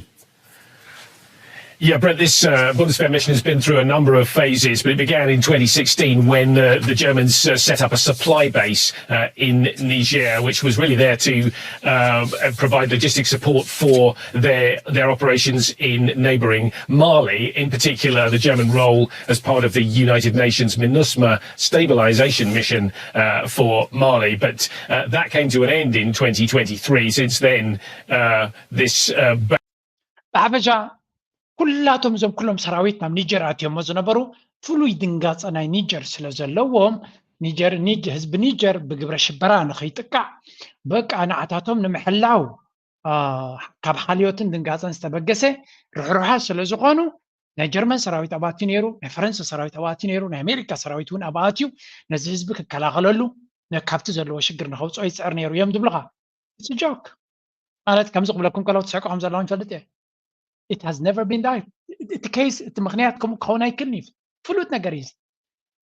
Yeah, Brett, this uh, Bundeswehr mission has been through a number of phases, but it began in twenty sixteen when uh, the Germans uh, set up a supply base uh, in Niger, which was really there to uh, provide logistic support for their their operations in neighbouring Mali. In particular, the German role as part of the United Nations MINUSMA stabilisation mission uh, for Mali. But uh, that came to an end in twenty twenty-three. Since then, uh, this uh, ብሓፈሻ ኩላቶም እዞም ኩሎም ሰራዊት ናብ ኒጀር ኣትዮሞ ዝነበሩ ፍሉይ ድንጋፀ ናይ ኒጀር ስለ ዘለዎም ኒጀር ኒጅ ህዝቢ ኒጀር ብግብረ ሽበራ ንኸይጥቃዕ በቃ ንዓታቶም ንምሕላው ካብ ሓልዮትን ድንጋፀን ዝተበገሰ ርሕሩሓት ስለ ዝኾኑ ናይ ጀርመን ሰራዊት ኣብኣትዩ ነይሩ፣ ናይ ፈረንሳ ሰራዊት ኣብኣትዩ ነይሩ፣ ናይ ኣሜሪካ ሰራዊት እውን ኣብኣትዩ ነዚ ህዝቢ ክከላኸለሉ ካብቲ ዘለዎ ሽግር ንኸውፅኦ ይፅዕር ነይሩ እዮም ዝብሉኻ። It's a joke። ማለት ከምዚ ክብለኩም ከለዉ ትስሕቁ ከም ዘለኹም ይፈልጥ እየ። It has never been done። እቲ ኬስ እቲ ምኽንያት ከምኡ ክኸውን ኣይክልን እዩ። ፍሉጥ ነገር እዩ።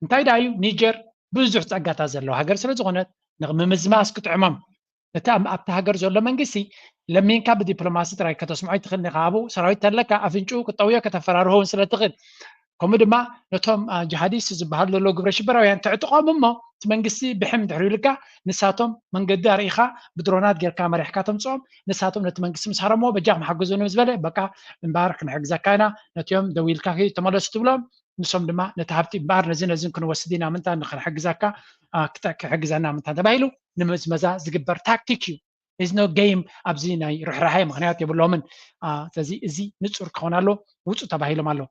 እንታይ ደኣ እዩ ኒጀር ብዙሕ ጸጋታት ዘለዋ ሃገር ስለ ዝኾነት ንምምዝማዝ ክጥዕሞም እቲ ኣብታ ሃገር ዘሎ መንግስቲ ለሚንካ ብዲፕሎማሲ ጥራይ ከተስምዖ ኣይትኽእልን ኢኻ። ኣብኡ ሰራዊት ተለካ ኣፍንጭኡ ክጠውዮ ከተፈራርሆ እውን ስለ ትኽእል ከምኡ ድማ ነቶም ጅሃዲስት ዝበሃሉ ዘለዉ ግብረ ሽበራውያን ተዕጥቖም እሞ እቲ መንግስቲ ብሕም ድሕሪ ኢሉካ ንሳቶም መንገዲ ኣርኢኻ ብድሮናት ጌርካ መሪሕካ ተምፅኦም ንሳቶም ነቲ መንግስቲ ምስ ሃረምዎ በጃኹም ሓግዙኒ ምስ በለ በቃ እምበኣር ክንሕግዘካ ኢና ነቲኦም ደዊልካ ተመለሱ ትብሎም ንሶም ድማ ነቲ ሃብቲ እምበኣር ነዚ ነዝን ክንወስድ ኢና ምንታ ንክንሕግዘካ ክሕግዘና ምንታ ተባሂሉ ንምዝመዛ ዝግበር ታክቲክ እዩ። Is no game ኣብዚ ናይ ርሕራሐ ምክንያት የብሎምን። ስለዚ እዚ ንፁር ክኸውን ኣሎ ውፁ ተባሂሎም ኣሎ።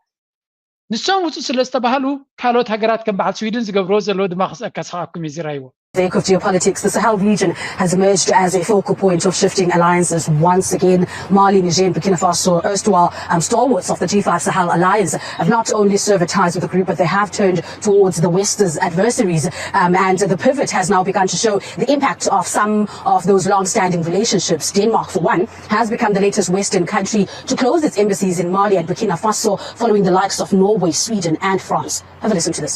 ንሶም ውፁ ስለ ዝተባሃሉ ካልኦት ሃገራት ከም በዓል ስዊድን ዝገብርዎ ዘለዉ ድማ ክስኣካ ስኻኣኩም እዩ ዝረኣይዎ። The of geopolitics, the Sahel region has emerged as a focal point of shifting alliances once again. Mali, Niger, and Burkina Faso, erstwhile um, stalwarts of the G five Sahel alliance, have not only severed ties with the group, but they have turned towards the West's adversaries. Um, and the pivot has now begun to show the impact of some of those long-standing relationships. Denmark, for one, has become the latest Western country to close its embassies in Mali and Burkina Faso, following the likes of Norway, Sweden, and France. Have a listen to this.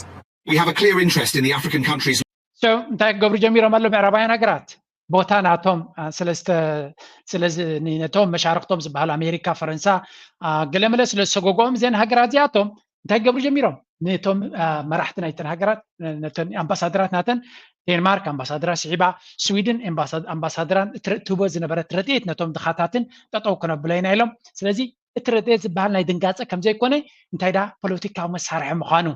We have a clear interest in the African countries. So እንታይ ክገብሩ ጀሚሮም ኣለዉ ምዕራባውያን ሃገራት? ቦታ ናቶም ስለዚ ነቶም መሻርክቶም ዝበሃሉ ኣሜሪካ፣ ፈረንሳ፣ ገለመለ ስለ ዝሰጎግኦም እዘን ሃገራት እዚኣቶም እንታይ ክገብሩ ጀሚሮም? ነቶም መራሕቲ ናይተን ሃገራት፣ ነተን ኣምባሳደራት ናተን፣ ዴንማርክ ኣምባሳደራ ስዒባ፣ ስዊድን ኣምባሳደራን ትህቦ ዝነበረት ረድኤት ነቶም ድኻታትን ጠጠው ክነብሎ ኢና ኢሎም። ስለዚ እቲ ረድኤት ዝበሃል ናይ ድንጋፀ ከምዘይኮነ እንታይ ዳ ፖለቲካዊ መሳርሒ ምዃኑ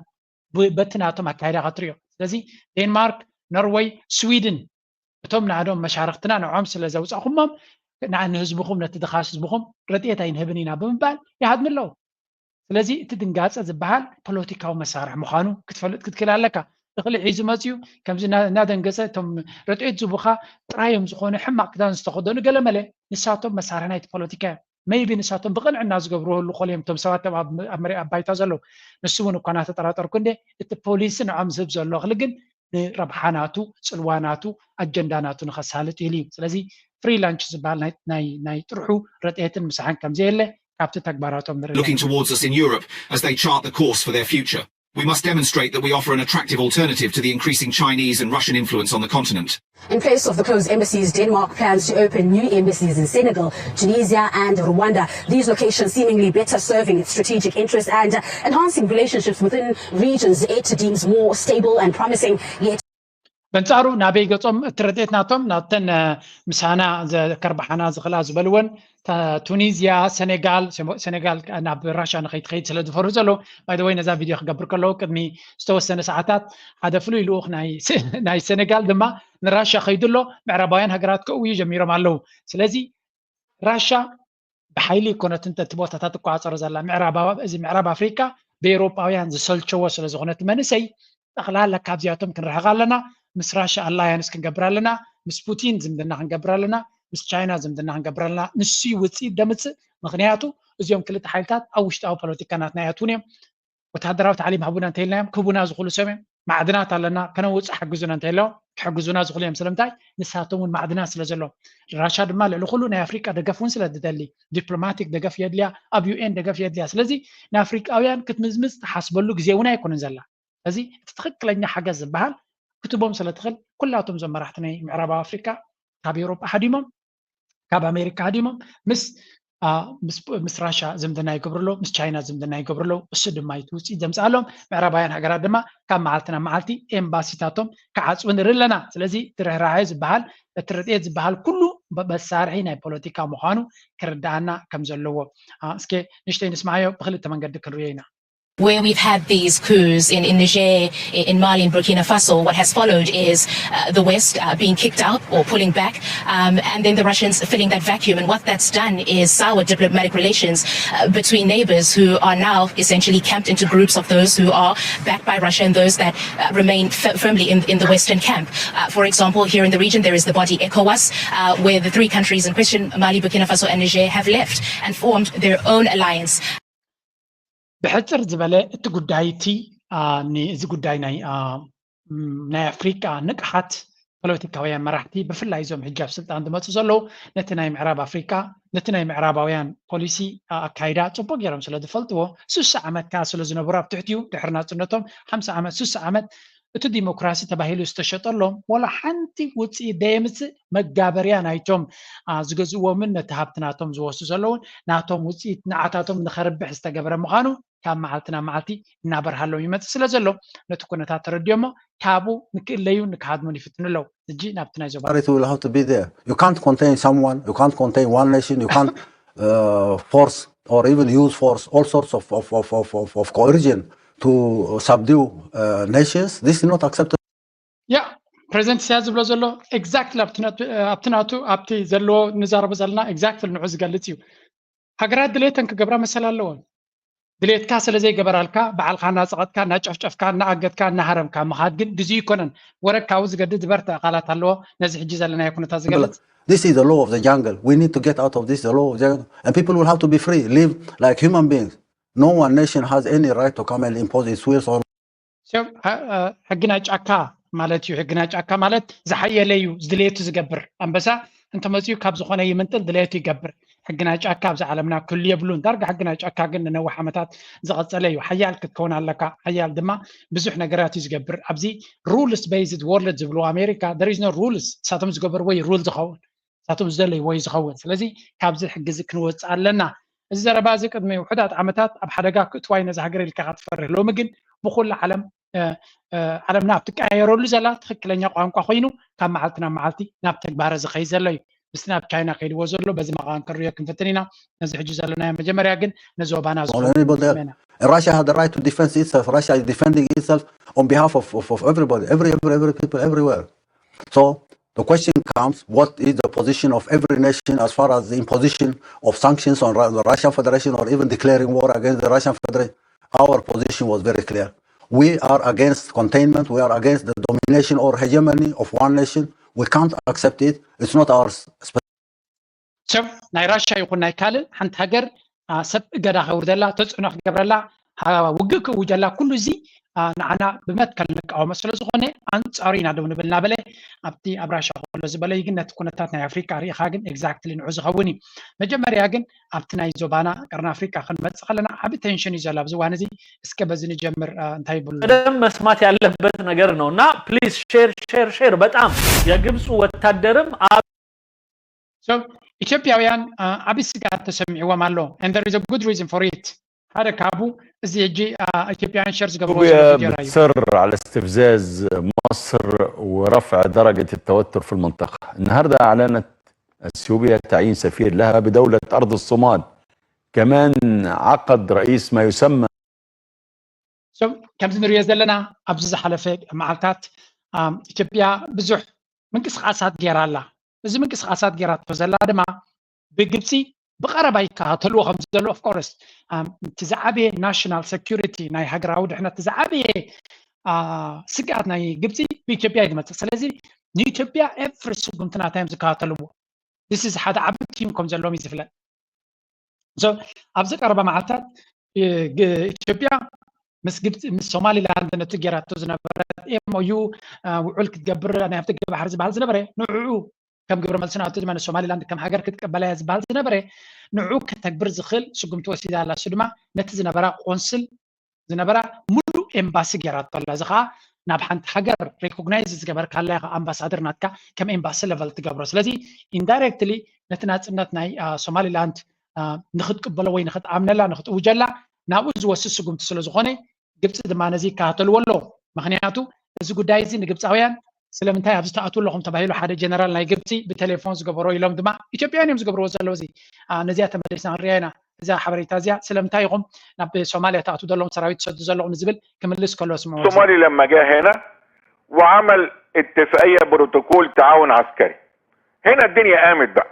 በቲ ናቶም ኣካይዳ ክትሪኦ። ስለዚ ዴንማርክ፣ ኖርወይ፣ ስዊድን እቶም ናዕዶም መሻርክትና ንዖም ስለ ዘውፃኹሞም ንህዝብኹም ነቲ ድኻ ህዝብኹም ረድኤት ኣይንህብን ኢና ብምባል ይሃድሙ ኣለዉ። ስለዚ እቲ ድንጋፀ ዝበሃል ፖለቲካዊ መሳርሒ ምዃኑ ክትፈልጥ ክትክእል ኣለካ። እኽሊ ሒዙ መፅዩ ከምዚ እናደንገፀ እቶም ረድኤት ዝቡኻ ጥራዮም ዝኾነ ሕማቕ ክዳን ዝተኸደኑ ገለመለ ንሳቶም መሳርሒ ናይቲ ፖለቲካ እዮም። maybe ንሳቶም ብቕንዕና ዝገብርዎ ህሉ ኮል እዮም እቶም ሰባት ኣብ መሬት ኣብ ባይታ ዘለዉ። ንሱ እውን እኳ እናተጠራጠርኩ እንደ እቲ ፖሊሲ ንዖም ዝህብ ዘሎ እኽሊ ግን ንረብሓ ናቱ፣ ፅልዋ ናቱ፣ ኣጀንዳ ናቱ ንኸሳልጥ ኢሉ እዩ። ስለዚ ፍሪ ላንች ዝበሃል ናይ ጥርሑ ረድኤትን ምሳሕን ከምዘየለ ካብቲ ተግባራቶም ንርኢ። Looking towards us in Europe as they chart the course for their future. We must demonstrate that we offer an attractive alternative to the increasing Chinese and Russian influence on the continent. In place of the closed embassies, Denmark plans to open new embassies in Senegal, Tunisia, and Rwanda. These locations seemingly better serving its strategic interests and uh, enhancing relationships within regions it deems more stable and promising. Yet, በንጻሩ ናበይ ገጾም እቲ ረድኤት ናቶም ናተን ምሳና ከርባሓና ዝኽላ ዝበልወን ቱኒዝያ፣ ሰኔጋል፣ ሰኔጋል ናብ ራሻ ንኸይትኸይድ ስለ ዝፈርሁ ዘለዉ። ባይደወይ ነዛ ቪድዮ ክገብር ከለዉ ቅድሚ ዝተወሰነ ሰዓታት ሓደ ፍሉይ ልኡኽ ናይ ሰኔጋል ድማ ንራሻ ከይዱ ኣሎ። ምዕራባውያን ሃገራት ከእውዩ ጀሚሮም ኣለዉ። ስለዚ ራሻ ብሓይሊ ይኮነትን እቲ ቦታታት ትቆፃፀሮ ዘላ። ምዕራብ እዚ ምዕራብ ኣፍሪካ ብኤውሮጳውያን ዝሰልቸዎ ስለዝኾነ እቲ መንእሰይ ጠቕላላ ካብዚኣቶም ክንርሕቕ ኣለና። ምስ ራሻ ኣላያንስ ክንገብር ኣለና። ምስ ፑቲን ዝምድና ክንገብር ኣለና። ምስ ቻይና ዝምድና ክንገብር ኣለና። ንሱ እዩ ውፅኢት ደምፅእ። ምክንያቱ እዚኦም ክልተ ሓይልታት ኣብ ውሽጣዊ ፖለቲካ ናትና ይኣትዉን እዮም። ወታደራዊ ታዕሊም ሃቡና እንተኢልናዮም ክህቡና ዝኽእሉ ሰብ እዮም። ማዕድናት ኣለና ከነውፅእ ሓግዙና እንተኢሎም ክሕግዙና ዝኽእሉ እዮም። ስለምንታይ? ንሳቶም እውን ማዕድናት ስለ ዘለዎም። ራሻ ድማ ልዕሊ ኩሉ ናይ ኣፍሪቃ ደገፍ እውን ስለ ትደሊ ዲፕሎማቲክ ደገፍ የድልያ፣ ኣብ ዩ ኤን ደገፍ የድልያ። ስለዚ ንኣፍሪቃውያን ክትምዝምዝ ትሓስበሉ ግዜ እውን ኣይኮነን ዘላ። ስለዚ እቲ ትኽክለኛ ሓገዝ ዝበሃል ክትቦም ስለ ትኽእል ኩላቶም እዞም መራሕቲ ናይ ምዕራባዊ ኣፍሪቃ ካብ ኤውሮጳ ሃዲሞም ካብ ኣሜሪካ ሃዲሞም ምስ ምስ ራሻ ዝምድና ይገብሩ ኣለዉ፣ ምስ ቻይና ዝምድና ይገብሩ ኣለዉ። እሱ ድማ እቲ ውፅኢት ዘምፅኣሎም። ምዕራባውያን ሃገራት ድማ ካብ መዓልቲ ናብ መዓልቲ ኤምባሲታቶም ክዓፅዉ ንርኢ ኣለና። ስለዚ እቲ ርሕራሐ ዝበሃል እቲ ረድኤት ዝበሃል ኩሉ መሳርሒ ናይ ፖለቲካ ምዃኑ ክርድኣና ከም ዘለዎ እስከ ንሽተይ ንስማዓዮ። ብክልተ መንገዲ ክንርእዮ ኢና። Where we've had these coups in, in Niger, in Mali, in Burkina Faso, what has followed is uh, the West uh, being kicked out or pulling back, um, and then the Russians filling that vacuum. And what that's done is sour diplomatic relations uh, between neighbors who are now essentially camped into groups of those who are backed by Russia and those that uh, remain f- firmly in, in the Western camp. Uh, for example, here in the region, there is the body ECOWAS, uh, where the three countries in question, Mali, Burkina Faso, and Niger, have left and formed their own alliance. ብሕፅር ዝበለ እቲ ጉዳይ እቲ እዚ ጉዳይ ናይ ናይ ኣፍሪቃ ንቅሓት ፖለቲካውያን መራሕቲ ብፍላይ እዞም ሕጂ ኣብ ስልጣን ዝመፁ ዘለዉ ነቲ ናይ ምዕራብ ኣፍሪቃ ነቲ ናይ ምዕራባውያን ፖሊሲ ኣካይዳ ፅቡቅ ገይሮም ስለ ዝፈልጥዎ ስሳ ዓመት ከዓ ስለ ዝነበሩ ኣብ ትሕቲኡ ድሕሪ ናፅነቶም ሓምሳ ዓመት ስሳ ዓመት እቲ ዲሞክራሲ ተባሂሉ ዝተሸጠሎም ዋላ ሓንቲ ውፅኢት ደየምፅእ መጋበርያ ናይቶም ዝገዝእዎምን ነቲ ሃብቲ ናቶም ዝወስዱ ዘለውን ናቶም ውፅኢት ንዓታቶም ንኸርብሕ ዝተገበረ ምዃኑ ካብ መዓልቲ ናብ መዓልቲ እናበርሃሎም ይመፅእ ስለ ዘሎ ነቲ ኩነታት ተረዲኦሞ ካብኡ ንክእለዩ ንክሃድሙን ይፍትኑ ኣለዉ። ሕጂ ናብቲ ናይ ዞባ It will have to be there. You can't contain someone. You can't contain one nation. You can't uh, force or even use force, all sorts of, of, of, of, of, of coercion to subdue uh, nations. This is not acceptable. ያ ፕሬዚደንት ኢሳያስ ዝብሎ ዘሎ ኤግዛክትሊ ኣብቲ ናቱ ኣብቲ ዘለዎ ንዛረቦ ዘለና ኤግዛክትሊ ንዑ ዝገልፅ እዩ። ሃገራት ድሌተን ክገብራ መሰል ኣለዎን። ድሌትካ ስለ ዘይገበራልካ፣ ባዕልካ እናፀቐጥካ፣ እናጨፍጨፍካ፣ እናኣገድካ፣ እናሃረምካ ምኻድ ግን ግዜኡ ኣይኮነን። ወረድ ካብኡ ዝገድድ ዝበርትዐ ቃላት ኣለዎ፣ ነዚ ሕጂ ዘለናዮ ኩነታት ዝገልጽ። This is the law of the jungle. We need to get out of this, the law of the jungle. And people will have to be free, live like human beings. No one nation has any right to come and impose its wills on ሕጊ ናይ ጫካ ማለት እዩ። ሕጊ ናይ ጫካ ማለት ዝሓየለ እዩ፣ ዝድልየቱ ዝገብር። ኣንበሳ እንተመፅኡ ካብ ዝኾነ ይምንጥል፣ ድልየቱ ይገብር። ሕጊ ናይ ጫካ ኣብዚ ዓለምና ክህሉ የብሉን። ዳርጋ ሕጊ ናይ ጫካ ግን ንነዊሕ ዓመታት ዝቐፀለ እዩ። ሓያል ክትከውን ኣለካ። ሓያል ድማ ብዙሕ ነገራት እዩ ዝገብር። ኣብዚ rules based world ዝብሉ ኣሜሪካ፣ there is no rules። ንሳቶም ዝገበርዎ እዩ rule ዝኸውን፣ ንሳቶም ዝደለይዎ እዩ ዝኸውን። ስለዚ ካብዚ ሕጊ እዚ ክንወፅእ ኣለና። እዚ ዘረባ እዚ ቅድሚ ውሑዳት ዓመታት ኣብ ሓደጋ ክእትዋ እዩ ነዚ ሃገር ኢልካ ኢኻ ትፈርህ። ሎሚ ግን ብኩሉ ዓለም ዓለምና ኣብ ትቀያየረሉ ዘላ ትኽክለኛ ቋንቋ ኮይኑ ካብ መዓልቲ ናብ መዓልቲ ናብ ተግባረ ዝኸይድ ዘሎ እዩ። ምስቲ ናብ ቻይና ከይድዎ ዘሎ በዚ መቓን ክንሪኦ ክንፍትን ኢና። ነዚ ሕጂ ዘለናዮ መጀመርያ ግን ነዚ ወባና ዝኾነ Anybody else? And Russia had the right to defend itself. Russia is defending itself on behalf of, of, of everybody, every, every, every people, everywhere. So the question comes, what is the position of every nation as far as the imposition of sanctions on Ru- the Russian Federation or even declaring war against the Russian Federation? Our position was very clear. We are against containment. We are against the domination or hegemony of one nation. We can't accept it. It's not our s- ሰብ ናይ ራሻ ይኹን ናይ ካልእ ሓንቲ ሃገር ሰብ እገዳ ከውርደላ ተፅዕኖ ክገብረላ ውግእ ክእውጀላ ኩሉ እዚ ንዓና ብመትከል ንቃወሞ ስለ ዝኾነ ኣንፃሩ ኢና ደው ንብል እናበለ ኣብቲ ኣብ ራሻ ከሎ ዝበለ እዩ። ግን ነቲ ኩነታት ናይ ኣፍሪካ ርኢኻ ግን exactly ንዑ ዝኸውን እዩ። መጀመርያ ግን ኣብቲ ናይ ዞባና ቀርኒ ኣፍሪካ ክንመፅእ ከለና ዓብ ቴንሽን እዩ ዘሎ ኣብዚ እዋን እዚ። እስከ በዚ ንጀምር እንታይ ይብሉ ቀደም መስማት ያለበት ነገር ነው እና please share share share በጣም የግብፁ ወታደርም ኢትዮጵያውያን ዓብዪ ስግኣት ተሰሚዕዎም ኣሎ። And there is a good reason for it። ሓደ ካብኡ እዚ ሕጂ ኢትዮጵያውያን ሸር ዝገብርዎ سوريا بتصر على استفزاز مصر ورفع درجة التوتر في المنطقة. النهاردة أعلنت أثيوبيا تعيين سفير لها بدولة أرض الصومال. كمان عقد رئيس ما يسمى ከምዚ ንሪኦ ዘለና ኣብዚ ዝሓለፈ መዓልታት ኢትዮጵያ ብዙሕ ምንቅስቃሳት ገይራ ኣላ። እዚ ምንቅስቃሳት ገይራቶ ዘላ ድማ ብግብፂ ብቐረባ ይከታተልዎ ከም ዘሎ of course እቲ ዝዓበየ national security ናይ ሃገራዊ ድሕነት እቲ ዝዓበየ ስግኣት ናይ ግብፂ ብኢትዮጵያ እዩ ዝመፅእ። ስለዚ ንኢትዮጵያ every ስጉምቲ ናታ እዮም ዝከታተልዎ። This is ሓደ ዓቢ ቲም ከም ዘለዎም እዩ ዝፍለጥ። ኣብዚ ቀረባ መዓልታት ኢትዮጵያ ምስ ግብፂ ምስ ሶማሊላንድ ነቲ ገይራቶ ዝነበረት MOU ውዑል ክትገብር ናይ ኣፍደገ ባሕሪ ዝበሃል ዝነበረ ንዕኡ ከም ግብረ መልሲ ናቱ ድማ ንሶማሊላንድ ከም ሃገር ክትቀበላ እያ ዝበሃል ዝነበረ ንዕኡ ከተግብር ዝኽእል ስጉምቲ ወሲዳ ኣላ። እሱ ድማ ነቲ ዝነበራ ቆንስል ዝነበራ ሙሉእ ኤምባሲ ገይራቶ ኣላ። እዚ ከዓ ናብ ሓንቲ ሃገር ሬኮግናይዝ ዝገበርካላ ኢኻ ኣምባሳደር ናትካ ከም ኤምባሲ ለቨል ትገብሮ። ስለዚ ኢንዳይሬክትሊ ነቲ ናፅነት ናይ ሶማሊላንድ ንክትቅበሎ ወይ ንክትኣምነላ ንክትእውጀላ ናብኡ ዝወስድ ስጉምቲ ስለዝኾነ ግብፂ ድማ ነዚ ይከታተልዎ ኣለዉ። ምክንያቱ እዚ ጉዳይ እዚ ንግብፃውያን ስለምንታይ ኣብዚ ትኣትዉ ኣለኹም ተባሂሉ ሓደ ጀነራል ናይ ግብፂ ብቴሌፎን ዝገበሮ ኢሎም ድማ ኢትዮጵያውያን እዮም ዝገብርዎ ዘለዉ። እዚ ነዚኣ ተመሊስና ክንሪኣ ኢና። እዛ ሓበሬታ እዚኣ ስለምንታይ ኢኹም ናብ ሶማልያ ትኣትዉ ዘለኹም ሰራዊት ትሰዱ ዘለኹም ዝብል ክምልስ ከሎ ስምዑ። الصومالي لما جه هنا وعمل اتفاقية بروتوكول تعاون عسكري هنا الدنيا قامت بقى.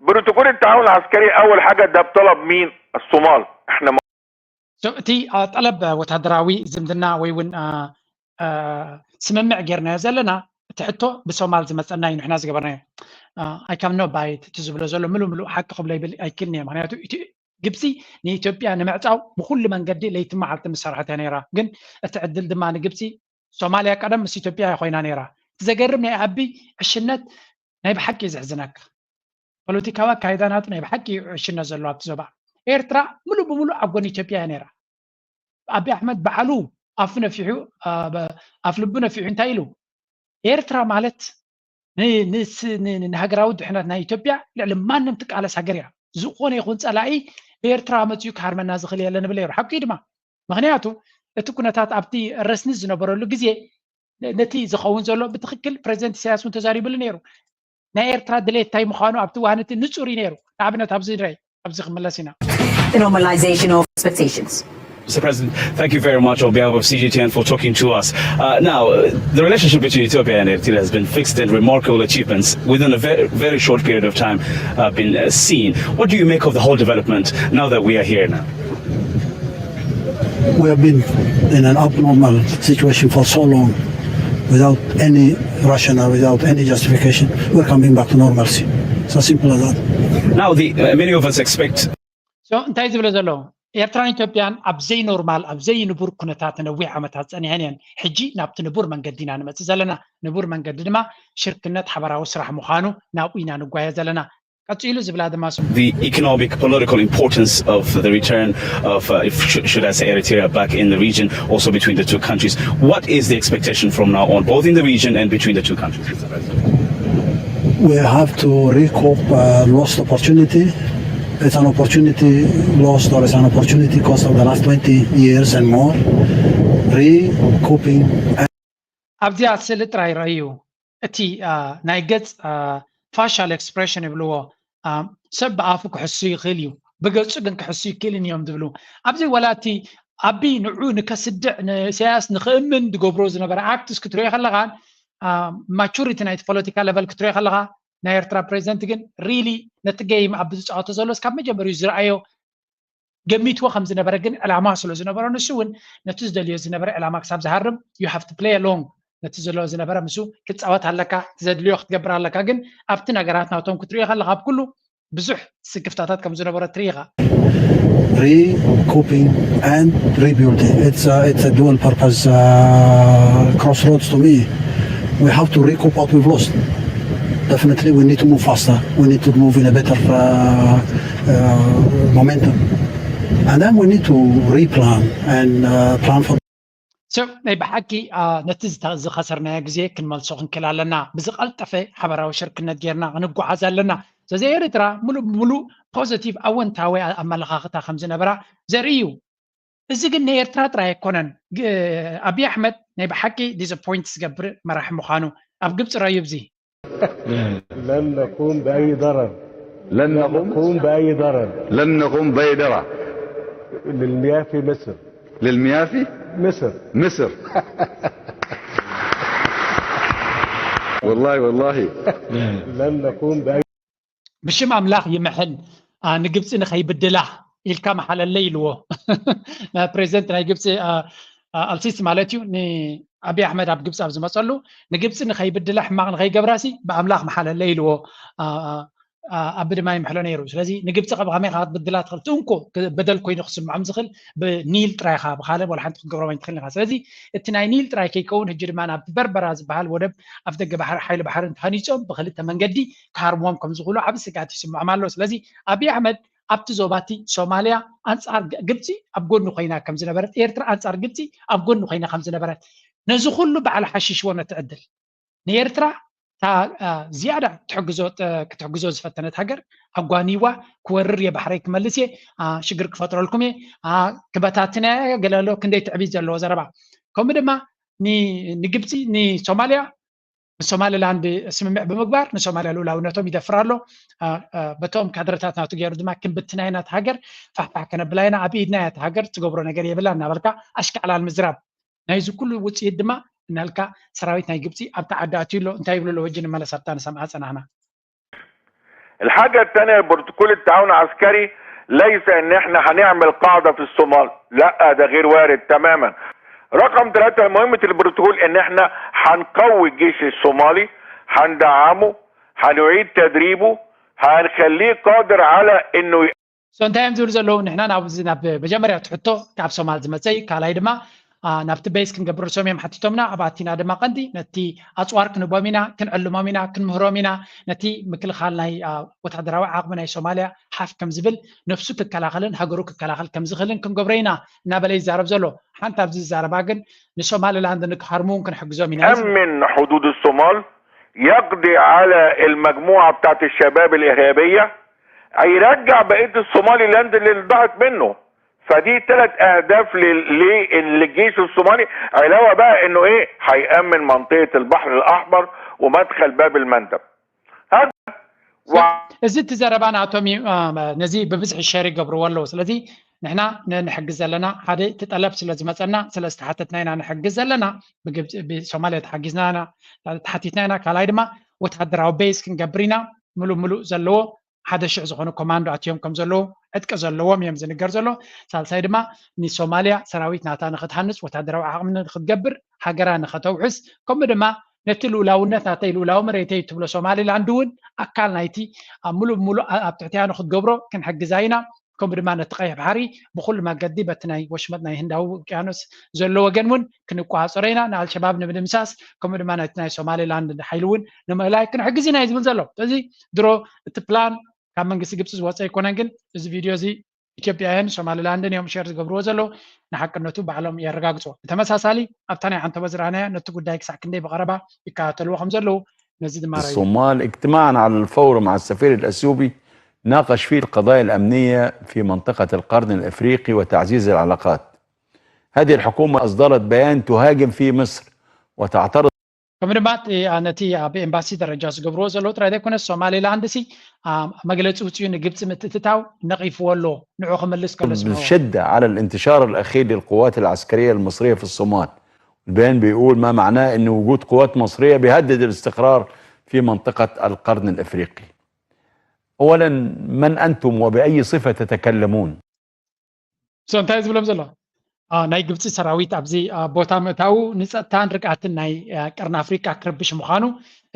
بروتوكول التعاون العسكري أول حاجة ده بطلب مين؟ الصومال. احنا እቲ ጠለብ ወታደራዊ ዝምድና ወይ እውን ስምምዕ ጌርናዮ ዘለና እቲ ሕቶ ብሶማል ዝመፀና እዩ ንሕና ዝገበርናዮ። I can no buy it እቲ ዝብሎ ዘሎ ምሉእ ምሉእ ሓቂ ክብሎ ይብል ኣይክልኒ እየ። ምክንያቱ ግብፂ ንኢትዮጵያ ንምዕፃው ብኩሉ መንገዲ ለይቲ መዓልቲ ምሰርሐት እያ ነይራ። ግን እቲ ዕድል ድማ ንግብፂ ሶማልያ ቀደም ምስ ኢትዮጵያ እያ ኮይና ነይራ። እቲ ዘገርም ናይ ኣቢ ዕሽነት ናይ ብሓቂ እዩ ዘሕዝነካ። ፖለቲካዊ ኣካይዳ ናቱ ናይ ብሓቂ እዩ ዕሽነት ዘለዎ ኣብቲ ዞባ። ኤርትራ ሙሉእ ብሙሉእ ኣብ ጎኒ ኢትዮጵያ እያ ነይራ። ኣቢ ኣሕመድ ባዕሉ ኣፉ ነፊሑ ኣፍ ልቡ ነፊሑ እንታይ ኢሉ? ኤርትራ ማለት ንሃገራዊ ድሕነት ናይ ኢትዮጵያ ልዕሊ ማንም ትቃለስ ሃገር እያ። ዝኾነ ይኹን ፀላኢ ብኤርትራ መፅኡ ክሃርመና ዝኽእል የለ ንብል ነይሩ። ሓቂ ድማ ምክንያቱ እቲ ኩነታት ኣብቲ ረስኒ ዝነበረሉ ግዜ ነቲ ዝኸውን ዘሎ ብትኽክል ፕሬዚደንት ኢሳያስ እውን ተዛሪብሉ ነይሩ። ናይ ኤርትራ ድሌት እንታይ ምዃኑ ኣብቲ እዋን እቲ ንጹር እዩ ነይሩ። ንኣብነት ኣብዚ ንረይ ኣብዚ ክምለስ ኢና። The normalization of expectations. Mister President, thank you very much on behalf of C G T N for talking to us. Uh, now, uh, the relationship between Ethiopia and Eritrea has been fixed and remarkable achievements within a very, very short period of time have been uh, seen. What do you make of the whole development now that we are here now? We have been in an abnormal situation for so long without any rationale, without any justification. We're coming back to normalcy. It's as simple as that. Now, the, uh, many of us expect So እንታይ ዝብለ ዘሎ? ኤርትራን ኢትዮጵያን ኣብ ዘይኖርማል ኣብ ዘይንቡር ኩነታት ነዊሕ ዓመታት ጸኒሐን እየን። ሕጂ ናብቲ ንቡር መንገዲ ኢና ንመጽእ ዘለና። ንቡር መንገዲ ድማ ሽርክነት ሓበራዊ ስራሕ ምዃኑ ናብኡ ኢና ንጓየ ዘለና። ቀጺሉ ዝብላ ድማ ስሙ። The economic political importance of the return of, uh, if, sh- should I say, Eritrea back in the region, also between the two countries. What is the expectation from now on, both in the region and between the two countries? We have to recoup uh, lost opportunity. It's an opportunity lost or it's an opportunity cost of the last twenty years and more. Recouping. ኣብዚኣ ስእሊ ጥራይ ረእዩ። እቲ ናይ ገጽ facial expression ይብልዎ። ሰብ ብኣፉ ክሕሱ ይኽእል እዩ፣ ብገጹ ግን ክሕሱ ይክእልን እዮም ዝብሉ። ኣብዚ ወላ እቲ ኣቢ ንዑ ንከስድዕ ንኢሳያስ ንክእምን ዝገብሮ ዝነበረ acts ክትሪኦ ከለኻ፣ maturity ናይቲ ፖለቲካ level ክትሪኦ ከለኻ፣ ናይ ኤርትራ ፕሬዚደንት ግን really ነቲ game ኣብ ዝፃወቶ ዘሎስ ካብ መጀመሪኡ ዝረኣዮ ገሚትዎ ከም ዝነበረ ግን ዕላማ ስለ ዝነበሮ፣ ንሱ እውን ነቲ ዝደልዮ ዝነበረ ዕላማ ክሳብ ዝሃርም you have to play along፣ ነቲ ዘሎ ዝነበረ ምስ ክፃወት ኣለካ፣ ዘድልዮ ክትገብር ኣለካ። ግን ኣብቲ ነገራት ናቶም ክትሪኦ ከለካ ኣብ ኩሉ ብዙሕ ስክፍታታት ከም ዝነበሮ ትርኢ ኢኻ። Recouping and rebuilding. It's a, it's a dual purpose uh, crossroads to me. We have to recoup what we've lost. Definitely, we need to move faster. We need to move in a better uh, uh, momentum. And then we need to replan and uh, plan for So ናይ ብሓቂ ነቲ ዝኸሰርናዮ ግዜ ክንመልሶ ክንክእል ኣለና። ብዝቐልጠፈ ሓበራዊ ሽርክነት ጌርና ክንጓዓዝ ኣለና። ስለዚ ኤርትራ ሙሉእ ብሙሉእ positive ኣወንታዊ ኣመለኻኽታ ከም ዝነበራ ዘርኢ እዩ። እዚ ግን ንኤርትራ ጥራይ ኣይኮነን። ኣቢ ኣሕመድ ናይ ብሓቂ disappoint ዝገብር መራሒ ምዃኑ ኣብ ግብፂ ረዩ ብዚ لن نقوم بأي ضرر لن نقوم نقوم بأي ضرر لن نقوم بأي ضرر للمياه في مصر للمياه في مصر مصر والله والله لن نقوم بأي ብሽም ኣምላኽ ይምሕል ንግብፂ ንኸይብድላ ኢልካ መሓለለይ ኢልዎ። ፕሬዚደንት ናይ ግብፂ ኣልሲሲ ማለት እዩ። ንኣቢ ኣሕመድ ኣብ ግብፂ ኣብ ዝመፀሉ ንግብፂ ንኸይብድላ ሕማቕ ንኸይገብራሲ ብኣምላኽ መሓለለይ ኢልዎ። ኣቢ ድማ ይምሕሎ ነይሩ። ስለዚ ንግብፂ ከብ ከመይ ክትብድላ ትኽእል? እቲ እንኮ በደል ኮይኑ ክስምዖም ዝኽእል ብኒል ጥራይ ኢኻ፣ ብኻልእ ወላ ሓንቲ ክትገብሮም ኣይትኽእል ኢኻ። ስለዚ እቲ ናይ ኒል ጥራይ ከይከውን ሕጂ ድማ ናብ በርበራ ዝበሃል ወደብ ኣፍ ደገ ባሕሪ ሓይሊ ባሕሪ እንተሃኒፆም ብክልተ መንገዲ ክሃርምዎም ከም ዝኽእሉ ዓቢ ስግኣት ይስምዖም ኣሎ። ስለዚ ኣቢ ኣሕመድ ኣብቲ ዞባ እቲ ሶማልያ ኣንጻር ግብፂ ኣብ ጎኒ ኮይና ከም ዝነበረት፣ ኤርትራ ኣንጻር ግብፂ ኣብ ጎኒ ኮይና ከም ዝነበረት፣ ነዚ ኩሉ ባዕሉ ሓሺሽዎ ነቲ ዕድል ንኤርትራ እታ ዝያዳ ክትሕግዞ ዝፈተነት ሃገር ኣጓንይዋ ክወርር እየ ባሕረይ ክመልስ እየ ሽግር ክፈጥረልኩም እየ ክበታትና እየ ገለሎ ክንደይ ትዕቢት ዘለዎ ዘረባ ከምኡ ድማ ንግብፂ ንሶማልያ ንሶማሊላንድ ስምምዕ ብምግባር ንሶማልያ ልኡላውነቶም ይደፍር ኣሎ በቶም ካድረታት ናቱ ገይሩ ድማ ክንብትና ኢና ሃገር ፋሕፋሕ ከነብላ ኢና ኣብ ኢድና እያ ሃገር ትገብሮ ነገር የብላ እናበልካ ኣሽካዕላል ምዝራብ ናይዚ ኩሉ ውፅኢት ድማ እናልካ ሰራዊት ናይ ግብፂ ኣብቲ ዓዲ ኣትዩ ኣሎ እንታይ ይብሉ ኣለዎ እጂ ንመለስ ኣብታ ንሰምዓ ፀናሕና الحاجة الثانية البروتوكول التعاون العسكري ليس ان احنا هنعمل قاعدة في الصومال لا ده غير وارد تماما رقم ثلاثة مهمة البروتوكول ان احنا هنقوي الجيش الصومالي هندعمه هنعيد تدريبه هنخليه قادر على انه so እንታይ እዮም ዝብሉ ዘለዉ ንሕና ናብዚ ናብ መጀመርያ ትሕቶ ካብ ሶማል ዝመፀ እዩ ካልኣይ ድማ ናብቲ ቤዝ ክንገብር ሶም እዮም ሓቲቶምና ኣብ ኣቲና ድማ ቀንዲ ነቲ ኣፅዋር ክንቦም ኢና ክንዕልሞም ኢና ክንምህሮም ኢና ነቲ ምክልኻል ናይ ወታደራዊ ዓቕሚ ናይ ሶማልያ ሓፍ ከም ዝብል ነፍሱ ክከላኸልን ሃገሩ ክከላኸል ከም ዝኽእልን ክንገብሮ ኢና እናበለ ይዛረብ ዘሎ ሓንቲ ኣብዚ ዝዛረባ ግን ንሶማሊላንድ ንክሃርሙ እውን ክንሕግዞም ኢና أمن حدود الصومال يقضي على المجموعة بتاعت الشباب الإرهابية هيرجع بقية الصومالي لاند اللي ضاعت منه فدي ثلاث أهداف لل- لل- للجيش الصومالي علاوة بقى إنه إيه هيأمن منطقة البحر الأحمر ومدخل باب المندب هذا እዚ እቲ ዘረባ ናቶም እዩ ነዚ ብብዝሒ ሸር ይገብርዎ ኣለዉ ስለዚ ንሕና ንሕግዝ ዘለና ሓደ እቲ ጠለብ ስለ ዝመፀና ስለ ዝተሓተትና ኢና ንሕግዝ ዘለና ብሶማልያ ተሓጊዝና ተሓቲትና ኢና ካልኣይ ድማ ወታደራዊ ቤዝ ክንገብር ኢና ምሉእ ምሉእ ዘለዎ ሓደ ሽሕ ዝኾኑ ኮማንዶ ኣትዮም ከም ዘለዉ ዕጥቂ ዘለዎም እዮም ዝንገር ዘሎ። ሳልሳይ ድማ ንሶማልያ ሰራዊት ናታ ንክትሃንፅ፣ ወታደራዊ ዓቕሚ ንክትገብር፣ ሃገራ ንክተውሕስ፣ ከምኡ ድማ ነቲ ልኡላውነት ናተይ፣ ልኡላዊ መሬተይ እትብሎ ሶማሊላንድ እውን ኣካል ናይቲ ኣብ ሙሉእ ብሙሉእ ኣብ ትሕቲያ ንክትገብሮ ክንሕግዛ ኢና። ከምኡ ድማ ነቲ ቀይሕ ባሕሪ ብኩሉ መገዲ በቲ ናይ ወሽመጥ ናይ ህንዳዊ ውቅያኖስ ዘሎ ወገን እውን ክንቆፃፀሮ ኢና፣ ንኣልሸባብ ንምድምሳስ፣ ከምኡ ድማ ነቲ ናይ ሶማሊላንድ ሓይሊ እውን ንምእላይ ክንሕግዝ ኢና እዩ ዝብል ዘሎ። ስለዚ ድሮ እቲ ፕላን ካብ መንግስቲ ግብፂ ዝወፀ ኣይኮነን፣ ግን እዚ ቪድዮ እዚ ኢትዮጵያውያን ሶማሊላንድን እዮም ሸር ዝገብርዎ ዘለዉ፣ ንሓቅነቱ ባዕሎም የረጋግፅዎ። ብተመሳሳሊ ኣብታ ናይ ዓንተቦ ዝረኣናያ ነቲ ጉዳይ ክሳዕ ክንደይ ብቐረባ ይከታተልዎ ከም ዘለዉ ነዚ ድማ ርእ። الصومال اجتماعا على الفور مع السفير الأثيوبي ناقش فيه القضايا الأمنية في منطقة القرن الإفريقي وتعزيز العلاقات. هذه الحكومة أصدرت بيان تهاجم فيه مصر وتعترض ከምኡ ድማ እቲ፣ አ፣ ነቲ ኣብ ኤምባሲ ደረጃ ዝገብርዎ ዘለዉ ጥራይ ዘይኮነስ ሶማሊላንድ ሲ፣ አ፣ መግለፂ ውፅኡ ንግብፂ ምትእትታው ነቒፍዎ ኣሎ። ንዑ ክምልስ ከሎ ስምዕዎ። بشدة على الانتشار الأخير للقوات العسكرية المصرية في الصومال. البيان بيقول ما معناه إن وجود قوات مصرية بيهدد الاستقرار في منطقة القرن الإفريقي. أولا، من أنتم وبأي صفة تتكلمون؟ So እንታይ እዩ ዝብሎም ዘሎ? አ፣ ናይ ግብፂ ሰራዊት ኣብዚ፣ አ፣ ቦታ ምእታዉ ንፀጥታን ርግኣትን ናይ፣ አ፣ ቀርኒ ኣፍሪቃ ክርብሽ ምዃኑ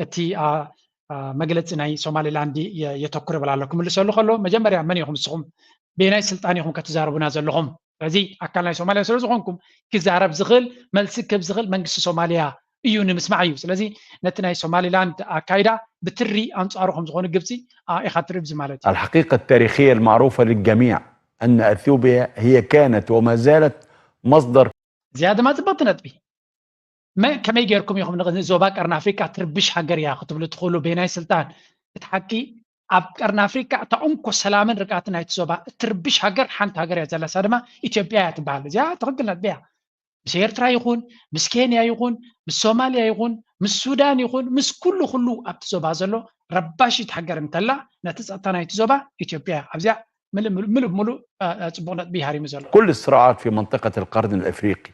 እቲ፣ አ፣ አ፣ መግለፂ ናይ ሶማሊላንድ የ-፣ የተኩር ይብል ኣሎ። ክምልሰሉ ከሎ መጀመርያ መን ኢኹም ንስኹም? በየናይ ስልጣን ኢኹም ከትዛረቡና ዘለኹም? ስለዚ ኣካል ናይ ሶማልያ ስለ ዝኾንኩም ክዛረብ ዝኽእል፣ መልሲ ክህብ ዝኽእል መንግስቲ ሶማልያ እዩ ንምስማዕ እዩ። ስለዚ ነቲ ናይ ሶማሊላንድ ኣካይዳ ብትሪ ኣንጻሩ ከም ዝኾኑ ግብጺ፣ አ፣ ኢኻ ትርኢ ብዚ ማለት እዩ። الحقيقة التاريخية المعروفة للجميع أن أثيوبيا هي كانت وما زالت مصدر እዚኣ ድማ ጽብቕቲ ነጥቢ። መ-፣ ከመይ ጌርኩም ኢኹም ን-፣ ንዞባ ቀርኒ ኣፍሪቃ ትርብሽ ሃገር እያ ክትብሉ ትኽእሉ? በየናይ ስልጣን? እቲ ሓቂ ኣብ ቀርኒ ኣፍሪቃ እታ እንኮ ሰላምን ርግኣትን ናይቲ ዞባ እትርብሽ ሃገር ሓንቲ ሃገር እያ ዘላ፣ እሳ ድማ ኢትዮጵያ እያ ትበሃል። እዚኣ ትኽክል ነጥቢ እያ። ምስ ኤርትራ ይኹን፣ ምስ ኬንያ ይኹን፣ ምስ ሶማልያ ይኹን፣ ምስ ሱዳን ይኹን፣ ምስ ኩሉ፣ ኩሉ ኣብቲ ዞባ ዘሎ ረባሺት ሃገር እንተላ፣ ነቲ ጸጥታ ናይቲ ዞባ ኢትዮጵያ እያ። ኣብዚኣ ምሉእ፣ ምሉእ፣ ምሉእ፣ ምሉእ፣ አ፣ አ፣ ጽቡቕ ነጥቢ ሃሪሙ ዘሎ። كل الصراعات في منطقة القرن الإفريقي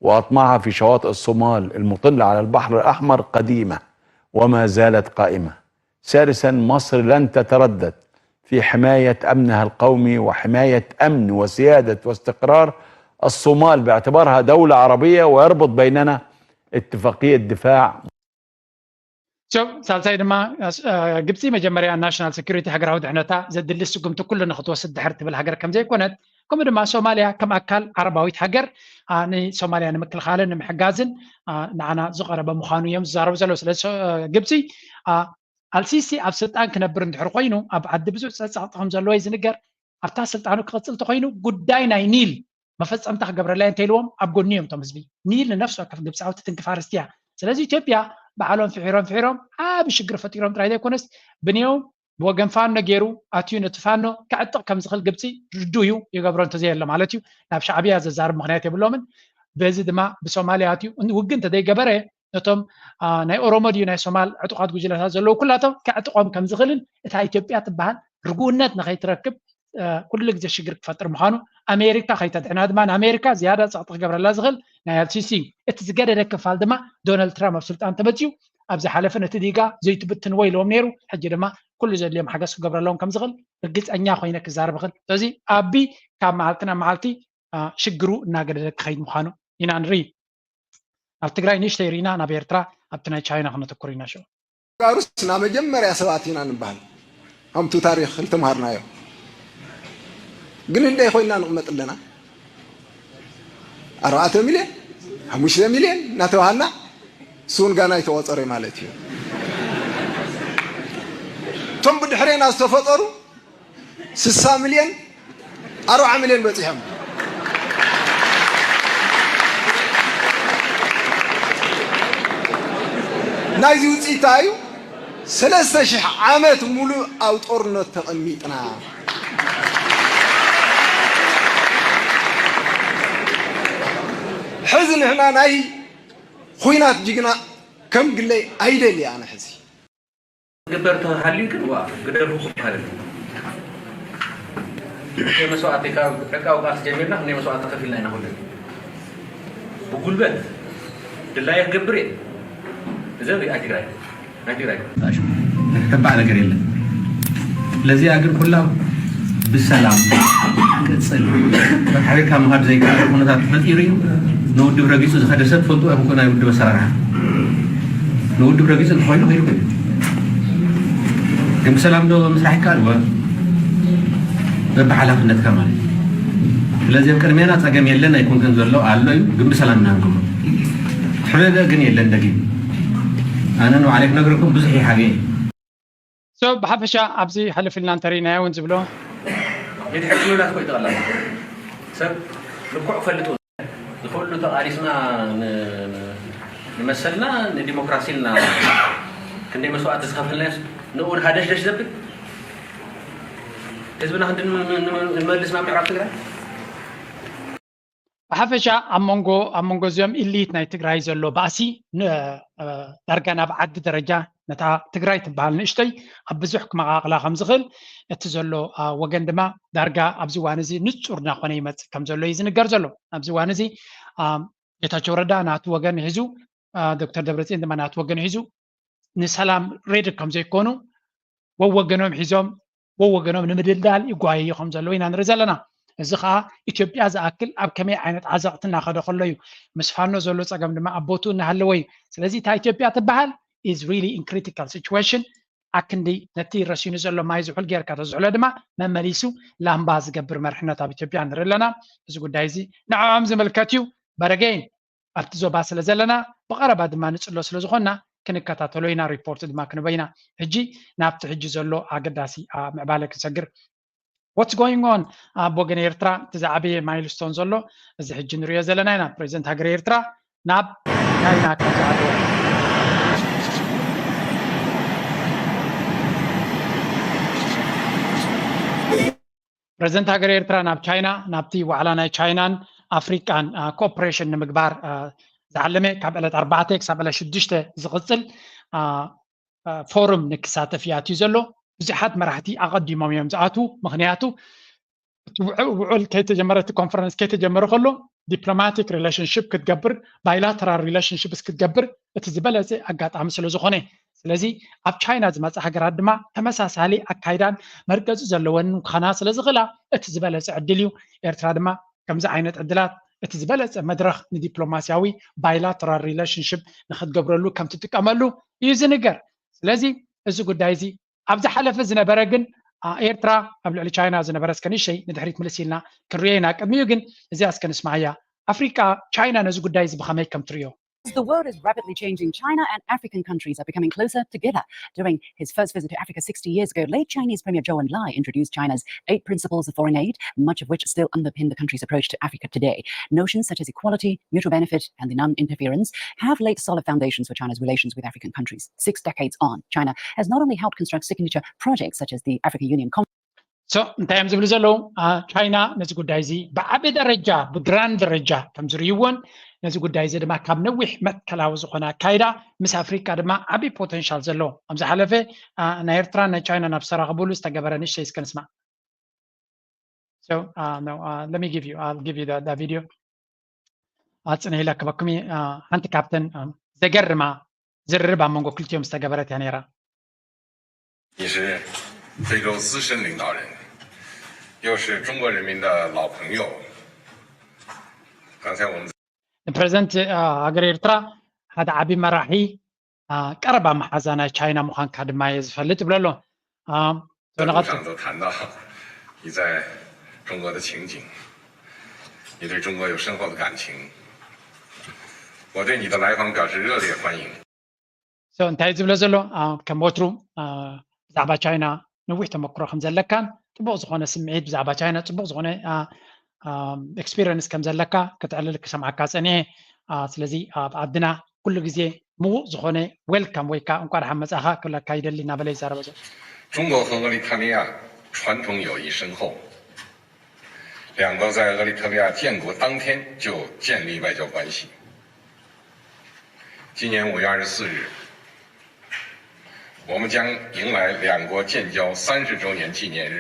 وأطماعها في شواطئ الصومال المطلة على البحر الأحمر قديمة وما زالت قائمة. ثالثا، مصر لن تتردد في حماية أمنها القومي وحماية أمن وسيادة واستقرار الصومال باعتبارها دولة عربية، ويربط بيننا اتفاقية دفاع. So፣ ሳልሳይ ድማ፣ አ፣ ግብፂ መጀመርያ ናሽናል ሴኩሪቲ፣ ሃገራዊ ድሕነታ፣ ዘድሊ ስጉምቲ ኩሉ ንክትወስድ ድሕር ትብል ሃገር ከም ዘይኮነት፣ ከምኡ ድማ ሶማልያ ከም ኣካል ዓረባዊት ሃገር፣ አ፣ ንሶማልያ ንምክልኻልን ንምሕጋዝን፣ አ፣ ንዓና ዝቐረበ ምዃኑ እዮም ዝዛረቡ ዘለዉ። ስለዚ ሶ-፣ አ፣ ግብፂ፣ አ፣ ኣልሲሲ ኣብ ስልጣን ክነብር እንድሕር ኮይኑ፣ ኣብ ዓዲ ብዙሕ ጸጻቕጢ ከም ዘለዎ እዩ ዝንገር። ኣብታ ስልጣኑ ክቕጽል እንተኮይኑ፣ ጉዳይ ናይ ኒል መፈጸምታ ክገብረላ እንተ ኢልዎም ኣብ ጎኒ እዮም እቶም ህዝቢ። ኒል ንነፍሲ ወከፍ ግብጻዊ ትትንክፍ ኣርእስቲ እያ። ስለዚ ኢትዮጵያ ባዕሎም ፍሒሮም ፍሒሮም ዓቢ ሽግር ፈጢሮም ጥራይ ዘይኮነስ ብንዮም ብወገን ፋኖ ገይሩ ኣትዩ ነቲ ፋኖ ከዕጥቕ ከም ዝኽእል ግብጺ ርዱእ እዩ፣ ይገብሮ እንተዘየሎ ማለት እዩ። ናብ ሻዕብያ ዘዛርብ ምኽንያት የብሎምን። በዚ ድማ ብሶማልያ ኣትዩ ውግእ እንተዘይገበረ ነቶም፣ አ፣ ናይ ኦሮሞ ድዩ ናይ ሶማል ዕጡቓት ጉጅለታት ዘለዉ ኩላቶም ከዕጥቖም ከም ዝኽእልን እታ ኢትዮጵያ ትበሃል ርጉእነት ንኸይትረክብ፣ አ፣ ኩሉ ግዜ ሽግር ክፈጥር ምዃኑ ኣሜሪካ ከይተድሕና ድማ ንኣሜሪካ ዝያዳ ጸቕጢ ክገብረላ ዝኽእል ናይ ኣልሲሲ እዩ። እቲ ዝገደደ ክፋል ድማ ዶናልድ ትራምፕ ኣብ ስልጣን ተመጺኡ ኣብ ዝሓለፈ ነቲ ዲጋ ዘይትብትንዎ ኢልዎም ነይሩ። ሕጂ ድማ ኩሉ ዘድልዮም ሓገዝ ክገብረሎም ከም ዝኽእል ርግጸኛ ኮይነ ክዛረብ እኽእል። ስለዚ ኣቢ ካብ መዓልቲ ናብ መዓልቲ፣ አ፣ ሽግሩ እናገደደ ክኸይድ ምዃኑ ኢና ንርኢ። ኣብ ትግራይ ንእሽተይ ርኢና ናብ ኤርትራ ኣብቲ ናይ ቻይና ክነተኩር ኢና ሽዑ። ተጋሩስ ናብ መጀመርያ ሰባት ኢና ንበሃል። ከምቱ ታሪኽ ዝተምሃርናዮ። ግን እንደ ኮይንና ንቕመጥ ኣለና። ኣርባዕተ ሚልዮን፣ ሓሙሽተ ሚልዮን እናተባሃልና እሱ እውን ጋና ኣይተቖጸረ ማለት እዩ። እቶም ብድሕሬና ዝተፈጠሩ ስሳ ሚልዮን፣ ኣርብዓ ሚልዮን በጺሖም። ናይዚ ውጽኢት እንታይ እዩ? ሰለስተ ሽሕ ዓመት ሙሉእ ኣብ ጦርነት ተቐሚጥና። ሕዚ ንሕና ናይ ኹናት ጅግና ከም ግለይ ኣይደሊ ኣነ ሕዚ። ግበር ተሃልዩ ግን ዋ ግደፉ ክበሃል። እተ መስዋዕቲ ካብ ዕቃው ቃልሲ ጀሚርና ክንደይ መስዋዕቲ ከፊልና ኢና ኩሉ። ብጉልበት ድላየ ክገብር እየ። እዚ ሪኣ ትግራይ፣ ናይ ትግራይ። ተባዕ ነገር የለን። ለዚኣ ግን ኩላ ብሰላም ክቅፅል ሓቢርካ ምኻድ ዘይከኣል ኩነታት ተፈጢሩ እዩ። ንውድብ ረጊፁ ዝኸደ ሰብ ትፈልጡ ኢኹም፣ ናይ ውድብ ኣሰራርሓ ንውድብ ረጊፁ እንተኾይኑ ከይዱ ከይዱ። ግን ብሰላም ዶ ምስራሕ ይከኣል? ወ በብሓላፍነትካ ማለት እዩ። ስለዚ ኣብ ቅድሜና ፀገም የለን ኣይኮንክን ዘሎ፣ ኣሎ እዩ፣ ግን ብሰላም ኢና ንገብሮ። ሕብእብእ ግን የለን። ደጊም ኣነ ንባዕለይ ክነግረኩም ብዙሕ ይሓብየ። So ብሓፈሻ ኣብዚ ሕልፍ ኢልና እንተሪእናዮ እውን ዝብሎ የድሕር ክብላት ኮይ ጠቕላላ ሰብ ልክዑ ክፈልጥ እውን ንኽእሉ ተቓሊስና ን- ን- ንመሰልና ንዲሞክራሲ ኢልና ክንደይ መስዋእቲ ዝኸፈልናዮስ ንኡ ሃደሽደሽ ዘብል ህዝብና ክንዲ ንመልስ ናብ ምዕራብ ትግራይ። ብሓፈሻ ኣብ መንጎ ኣብ መንጎ እዚኦም ኢሊት ናይ ትግራይ ዘሎ ባእሲ ን- እ፣ ዳርጋ ናብ ዓዲ ደረጃ ነታ ትግራይ ትበሃል ንእሽተይ ኣብ ብዙሕ ክመቓቕላ ከም ዝኽእል እቲ ዘሎ እ፣ ወገን ድማ ዳርጋ ኣብዚ እዋን እዚ ንጹር እናኾነ ይመጽእ ከም ዘሎ እዩ ዝንገር ዘሎ። ኣብዚ እዋን እዚ እ፣ ጌታቸው ረዳ ናቱ ወገን ሒዙ እ፣ ዶክተር ደብረፅዮን ድማ ናቱ ወገን ሒዙ ንሰላም ሬዲ ከም ዘይኮኑ ወወገኖም ሒዞም ወወገኖም ንምድልዳል ይጓየዩ ከም ዘለዉ ኢና ንርኢ ዘለና። እዚ ከዓ ኢትዮጵያ ዝኣክል ኣብ ከመይ ዓይነት ዓዘቕቲ እናኸደ ከሎ እዩ። ምስ ፋኖ ዘሎ ፀገም ድማ ኣብ ቦትኡ እናሃለወ እዩ። ስለዚ እታ ኢትዮጵያ ትበሃል is really in critical situation። ኣክንዲ ነቲ ረሲኑ ዘሎ ማይ ዝሑል ጌርካ ተዝሕሎ ድማ መመሊሱ ላምባ ዝገብር መርሕነት ኣብ ኢትዮጵያ ንርኢ ኣለና። እዚ ጉዳይ እዚ ንዕኦም ዝምልከት እዩ። በረገይን ኣብቲ ዞባ ስለ ዘለና ብቐረባ ድማ ንጽሎ ስለ ዝኾንና ክንከታተሎ ኢና፣ ሪፖርት ድማ ክንቦ ኢና። ሕጂ ናብቲ ሕጂ ዘሎ ኣገዳሲ ኣ፣ ምዕባለ ክንሰግር። What's going on ኣብ ወገን ኤርትራ? እቲ ዝዓበየ ማይልስቶን ዘሎ እዚ ሕጂ ንሪኦ ዘለና ኢና። ፕሬዚደንት ሃገር ኤርትራ ናብ ቻይና ከም ዝኣተወ ፕረዚደንት ሃገር ኤርትራ ናብ ቻይና ናብቲ ዋዕላ ናይ ቻይናን ኣፍሪቃን ኮኦፕሬሽን ንምግባር ዝዓለመ ካብ ዕለት ኣርባዕተ ክሳብ ዕለት ሽዱሽተ ዝቕፅል ፎርም ንክሳተፍ እዩ ኣትዩ ዘሎ። ብዙሓት መራሕቲ ኣቐዲሞም እዮም ዝኣትዉ። ምኽንያቱ እቲ ውዑ- ውዑል ከይተጀመረ እቲ ኮንፈረንስ ከይተጀመረ ከሎ ዲፕሎማቲክ ሪሌሽንሽፕ ክትገብር ባይላተራል ሪሌሽንሽፕስ ክትገብር እቲ ዝበለፀ ኣጋጣሚ ስለ ዝኾነ ስለዚ ኣብ ቻይና ዝመፃ ሃገራት ድማ ተመሳሳሊ ኣካይዳን መርገፂ ዘለወን ክኾና ስለ ዝኽእላ እቲ ዝበለፀ ዕድል እዩ። ኤርትራ ድማ ከምዚ ዓይነት ዕድላት እቲ ዝበለፀ መድረኽ ንዲፕሎማሲያዊ ባይላተራል ሪሌሽንሽፕ ንክትገብረሉ ከም ትጥቀመሉ እዩ ዝንገር። ስለዚ እዚ ጉዳይ እዚ ኣብ ዝሓለፈ ዝነበረ ግን ኣ፣ ኤርትራ ኣብ ልዕሊ ቻይና ዝነበረ እስከ ንእሽተይ ንድሕሪት ምልስ ኢልና ክንሪኦ ኢና። ቅድሚኡ ግን እዚኣ እስከ ንስማዓያ። ኣፍሪቃ ቻይና ነዚ ጉዳይ እዚ ብኸመይ ከም ትሪኦ? As the world is rapidly changing, China and African countries are becoming closer together. During his first visit to Africa sixty years ago, late Chinese Premier Zhou Enlai introduced China's eight principles of foreign aid, much of which still underpin the country's approach to Africa today. Notions such as equality, mutual benefit, and the non-interference have laid solid foundations for China's relations with African countries. Six decades on, China has not only helped construct signature projects such as the Africa Union Conference, So እንታይ እዮም ዝብሉ ዘለዉ? ቻይና ነዚ ጉዳይ እዚ ብዓቢ ደረጃ ብግራንድ ደረጃ ከም ዝርእይዎን ነዚ ጉዳይ እዚ ድማ ካብ ነዊሕ መትከላዊ ዝኾነ ኣካይዳ ምስ ኣፍሪቃ ድማ ዓቢ ፖቴንሻል ዘለዎ ኣብ ዝሓለፈ ናይ ኤርትራ ናይ ቻይና ናብ ዝተራኸብሉ ዝተገበረ ንእሽተይ እስከ ንስማዕ። So uh, no, uh, let me give you, I'll give you the, the video. ኣጽንሂ ለክበኩም ሓንቲ ካብተን ዘገርማ ዝርርብ ኣብ መንጎ ክልቲኦም ዝተገበረት እያ ነይራ። 你是非洲资深领导人，又是中国人民的老朋友。刚才我们 ንፕረዚደንት ሃገር ኤርትራ ሓደ ዓቢ መራሒ ቀረባ መሓዛ ናይ ቻይና ምዃንካ ድማ እየ ዝፈልጥ ይብሎ ኣሎ። 在路上都谈到你在中国的情景，你对中国有深厚的感情，我对你的来访表示热烈欢迎。 እንታይ ዝብሎ ዘሎ ከም ወትሩ ብዛዕባ ቻይና ነዊሕ ተመክሮ ከም ዘለካን ፅቡቅ ዝኮነ ስምዒት ብዛዕባ ቻይና ፅቡቅ ዝኮነ ኤክስፒሪንስ ከም ዘለካ ክትዕልል ክሰምዓካ ፀኒኤ። ስለዚ ኣብ ዓድና ኩሉ ግዜ ምዉእ ዝኾነ ዌልካም ወይ ከዓ እንኳ ደሓን መጻኻ ክብለካ ይደሊ እናበለ ይዛረበ ዘሎ። 中国和厄立特里亚传统友谊深厚，两国在厄立特里亚建国当天就建立外交关系。今年五月二十四日，我们将迎来两国建交三十周年纪念日。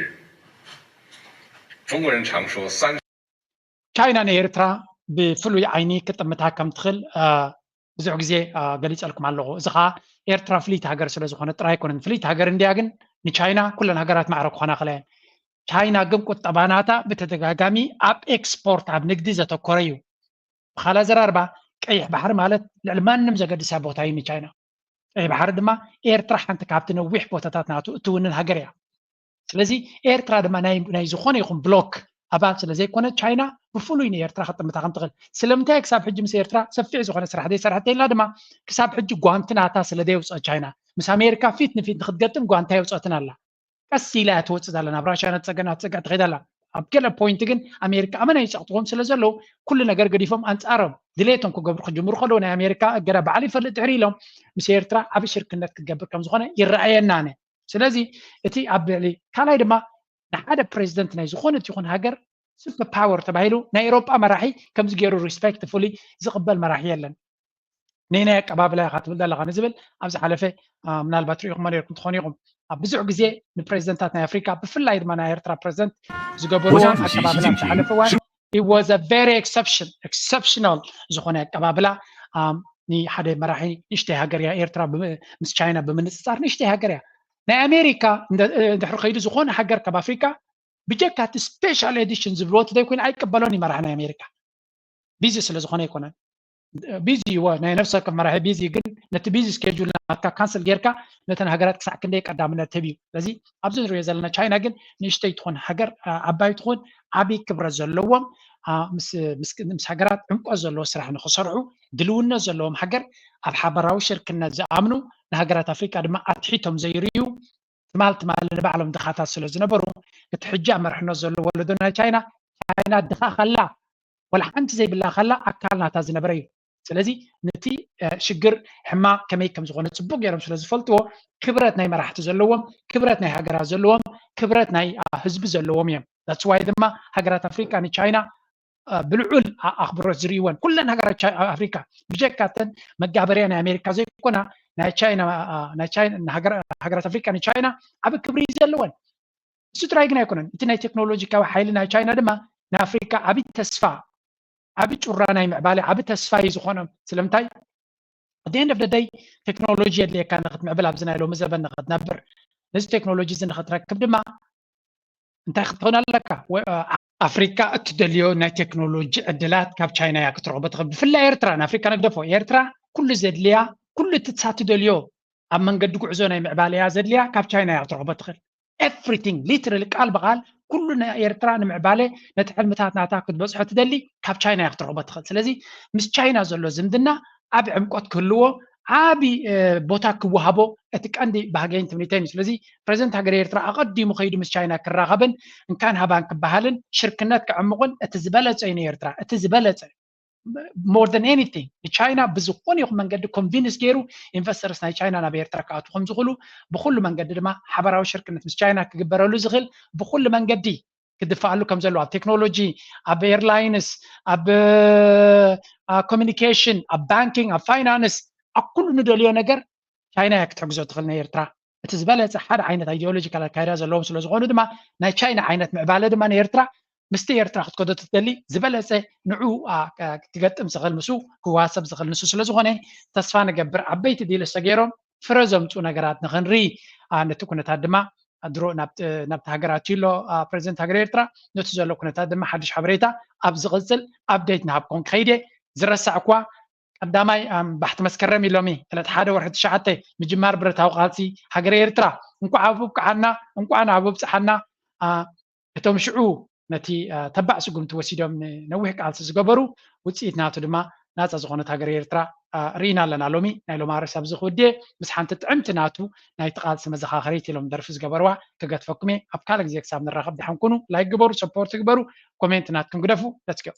中国人常说三 ቻይና ንኤርትራ ብፍሉይ ዓይኒ ክጥምታ ከም ትኽእል ብዙሕ ግዜ ገሊፀልኩም ኣለኹ። እዚ ከዓ ኤርትራ ፍልይቲ ሃገር ስለ ዝኾነ ጥራይ ኣይኮነን። ፍልይቲ ሃገር እንድያ፣ ግን ንቻይና ኩለን ሃገራት ማዕረ ክኾና ክእላ እየን። ቻይና ግን ቁጠባ ናታ ብተደጋጋሚ ኣብ ኤክስፖርት፣ ኣብ ንግዲ ዘተኮረ እዩ። ብኻልእ ኣዘራርባ፣ ቀይሕ ባሕሪ ማለት ልዕሊ ማንም ዘገድሳ ቦታ እዩ ንቻይና። ቀይሕ ባሕሪ ድማ ኤርትራ ሓንቲ ካብቲ ነዊሕ ቦታታት ናቱ እትውንን ሃገር እያ። ስለዚ ኤርትራ ድማ ናይ ዝኾነ ይኹን ብሎክ ኣባል ስለ ዘይኮነት፣ ቻይና ብፍሉይ ንኤርትራ ክትጥምታ ከም ትኽእል። ስለምንታይ ክሳብ ሕጂ ምስ ኤርትራ ሰፊሕ ዝኾነ ስራሕ ዘይሰርሐት ኢልና ድማ፣ ክሳብ ሕጂ ጓንቲ ናታ ስለ ዘየውፀአት ቻይና፣ ምስ ኣሜሪካ ፊት ንፊት ንክትገጥም ጓንታ የውፀትን ኣላ። ቀስ ኢላ እያ ትወፅእ ዘላ፣ ናብ ራሽያ ነትፀገ ናትፀገ ትኸይድ ኣላ። ኣብ ገለ ፖይንት ግን ኣሜሪካ ኣመና ይፀቕጥዎም ስለ ዘለዉ፣ ኩሉ ነገር ገዲፎም ኣንፃሮም ድሌቶም ክገብሩ ክጅምሩ ከለዉ፣ ናይ ኣሜሪካ እገዳ ባዕሉ ይፈልጥ ድሕሪ ኢሎም ምስ ኤርትራ ዓብዪ ሽርክነት ክትገብር ከም ዝኾነ ይረኣየና ኣነ። ስለዚ እቲ ኣብ ልዕሊ ካልኣይ ድማ ንሓደ ፕሬዚደንት ናይ ዝኾነት ይኹን ሃገር ሱፐር ፓወር ተባሂሉ ናይ ኤሮጳ መራሒ ከምዚ ገይሩ ሪስፔክትፉሊ ዝቕበል መራሒ የለን። ነይናይ ኣቀባብላ ኢኻ ትብል ዘለኻ ንዝብል ኣብ ዝሓለፈ ምናልባት ሪኢኹሞ ነርኩም ትኾኑ ኢኹም። ኣብ ብዙሕ ግዜ ንፕሬዚደንታት ናይ ኣፍሪካ ብፍላይ ድማ ናይ ኤርትራ ፕሬዚደንት ዝገበርዎ ኣቀባብላ ኣብ ዝሓለፈ እዋን it was a very exception exceptional ዝኾነ ኣቀባብላ ንሓደ መራሒ ንእሽተይ ሃገር እያ ኤርትራ ምስ ቻይና ብምንፅፃር ንእሽተይ ሃገር እያ። ናይ ኣሜሪካ እንድሕር ከይዱ ዝኾነ ሃገር ካብ ኣፍሪካ ብጀካ እቲ ስፔሻል ኤዲሽን ዝብልዎ እንተዘይኮይኑ ኣይቅበሎን እዩ መራሒ ናይ ኣሜሪካ። ቢዚ ስለ ዝኾነ ኣይኮነን። ቢዚ እወ ናይ ነፍሲ ወከፍ መራሒ ቢዚ፣ ግን ነቲ ቢዚ ስኬጁል ናትካ ካንስል ጌርካ ነተን ሃገራት ክሳዕ ክንደይ ቀዳምነት ትህብ እዩ። ስለዚ ኣብዚ ንሪኦ ዘለና ቻይና ግን ንእሽተይ ትኹን ሃገር ዓባይ ትኹን ዓብዪ ክብረት ዘለዎም ምስ ሃገራት ዕምቆት ዘለዎ ስራሕ ንክሰርሑ ድልውነት ዘለዎም ሃገር ኣብ ሓበራዊ ሽርክነት ዝኣምኑ ንሃገራት ኣፍሪቃ ድማ ኣትሒቶም ዘይርእዩ ትማል ትማል ንባዕሎም ድኻታት ስለ ዝነበሩ እቲ ሕጂ ኣብ መርሕነት ዘሎ ወለዶ ናይ ቻይና ቻይና ድኻ ከላ ወላ ሓንቲ ዘይብላ ከላ ኣካል ናታ ዝነበረ እዩ። ስለዚ ነቲ ሽግር ሕማቕ ከመይ ከም ዝኾነ ፅቡቅ ገይሮም ስለ ዝፈልጥዎ ክብረት ናይ መራሕቲ ዘለዎም፣ ክብረት ናይ ሃገራት ዘለዎም፣ ክብረት ናይ ህዝቢ ዘለዎም እዮም። that's why ድማ ሃገራት ኣፍሪቃ ንቻይና ብልዑል ኣኽብሮት ዝርእይወን ኩለን ሃገራት ኣፍሪካ ብጀካ ተን መጋበርያ ናይ ኣሜሪካ ዘይኮና ናይ ቻይና ሃገራት ኣፍሪካ ንቻይና ዓብ ክብሪ ዘለወን። እሱ ጥራይ ግን ኣይኮነን። እቲ ናይ ቴክኖሎጂካዊ ሓይሊ ናይ ቻይና ድማ ንኣፍሪካ ዓብ ተስፋ ዓብ ጩራ ናይ ምዕባለ ዓብ ተስፋ እዩ ዝኾኖም። ስለምንታይ ኣደ end of the day ቴክኖሎጂ የድልየካ ንክትምዕብል ኣብዚ ናይ ሎሚ ዘበን ንክትነብር ነዚ ቴክኖሎጂ እዚ ንክትረክብ ድማ እንታይ ክትኾን ኣለካ? ኣፍሪካ እትደልዮ ናይ ቴክኖሎጂ ዕድላት ካብ ቻይና እያ ክትረኽቦ ትኽእል። ብፍላይ ኤርትራ ንኣፍሪካ ንግደፎ። ኤርትራ ኩሉ ዘድልያ ኩሉ እቲ ትደልዮ ኣብ መንገዲ ጉዕዞ ናይ ምዕባለ እያ ዘድልያ ካብ ቻይና እያ ክትረኽቦ ትኽእል። everything literally ቃል ብቃል ኩሉ ናይ ኤርትራ ንምዕባለ ነቲ ሕልምታት ናታ ክትበፅሖ ትደሊ ካብ ቻይና እያ ክትረኽቦ ትኽእል። ስለዚ ምስ ቻይና ዘሎ ዝምድና ዓብ ዕምቆት ክህልዎ ዓብ ቦታ ክወሃቦ እቲ ቀንዲ ባህገይን ትምኒተይን እዩ። ስለዚ ፕሬዚደንት ሃገር ኤርትራ ኣቐዲሙ ከይዱ ምስ ቻይና ክራኸብን እንካን ሃባን ክበሃልን ሽርክነት ክዕምቑን እቲ ዝበለፀ እዩ ንኤርትራ እቲ ዝበለፀ more than anything ንቻይና ብዝኾነ ይኹን መንገዲ ኮንቪንስ ገይሩ ኢንቨስተርስ ናይ ቻይና ናብ ኤርትራ ክኣትዉ ከም ዝኽእሉ ብኩሉ መንገዲ ድማ ሓበራዊ ሽርክነት ምስ ቻይና ክግበረሉ ዝኽእል ብኩሉ መንገዲ ክድፋኣሉ ከም ዘለዎ ኣብ ቴክኖሎጂ ኣብ ኤርላይንስ ኣብ ኮሚኒኬሽን ኣብ ባንኪንግ ኣብ ፋይናንስ ኣብ ኩሉ ንደልዮ ነገር ቻይና እያ ክትሕግዞ ትኽእል ናይ ኤርትራ እቲ ዝበለፀ ሓደ ዓይነት ኣይዲዮሎጂካል ኣካይዳ ዘለዎም ስለ ዝኾኑ ድማ ናይ ቻይና ዓይነት ምዕባለ ድማ ንኤርትራ ምስቲ ኤርትራ ክትከዶ ትደሊ ዝበለፀ ንዑ ክገጥም ዝኽእል ምስ ክዋሰብ ዝኽእል ንሱ ስለ ዝኾነ ተስፋ ንገብር ዓበይቲ ዲልስ ተገይሮም ፍረ ዘምፁ ነገራት ንኽንርኢ ነቲ ኩነታት ድማ ድሮ ናብቲ ሃገር ኣትዩ ኣሎ ፕሬዚደንት ሃገር ኤርትራ ነቲ ዘሎ ኩነታት ድማ ሓድሽ ሓበሬታ ኣብ ዝቕፅል ኣፕዴት ንሃብኩም ክኸይድ እየ ዝረሳዕ እኳ ቀዳማይ ባሕቲ መስከረም ኢሎሚ ዕለት ሓደ ወርሒ ትሽዓተ ምጅማር ብረታዊ ቃልሲ ሃገረ ኤርትራ እንኳዕ ኣብ ኣብቅዓና እንኳዕ ናብ ኣብፅሓና እቶም ሽዑ ነቲ ተባዕ ስጉምቲ ወሲዶም ንነዊሕ ቃልሲ ዝገበሩ ውፅኢት ናቱ ድማ ናፃ ዝኾነት ሃገር ኤርትራ ርኢና ኣለና። ሎሚ ናይ ሎማርስ ኣብዚ ክውድየ ምስ ሓንቲ ጥዕምቲ ናቱ ናይቲ ቃልሲ መዘኻኸሪት ኢሎም ደርፊ ዝገበርዋ ክገትፈኩም እየ። ኣብ ካልእ ግዜ ክሳብ ንራኸብ ደሓን ኩኑ። ላይክ ግበሩ፣ ሰፖርት ግበሩ፣ ኮሜንት ናትኩም ግደፉ። Let's go።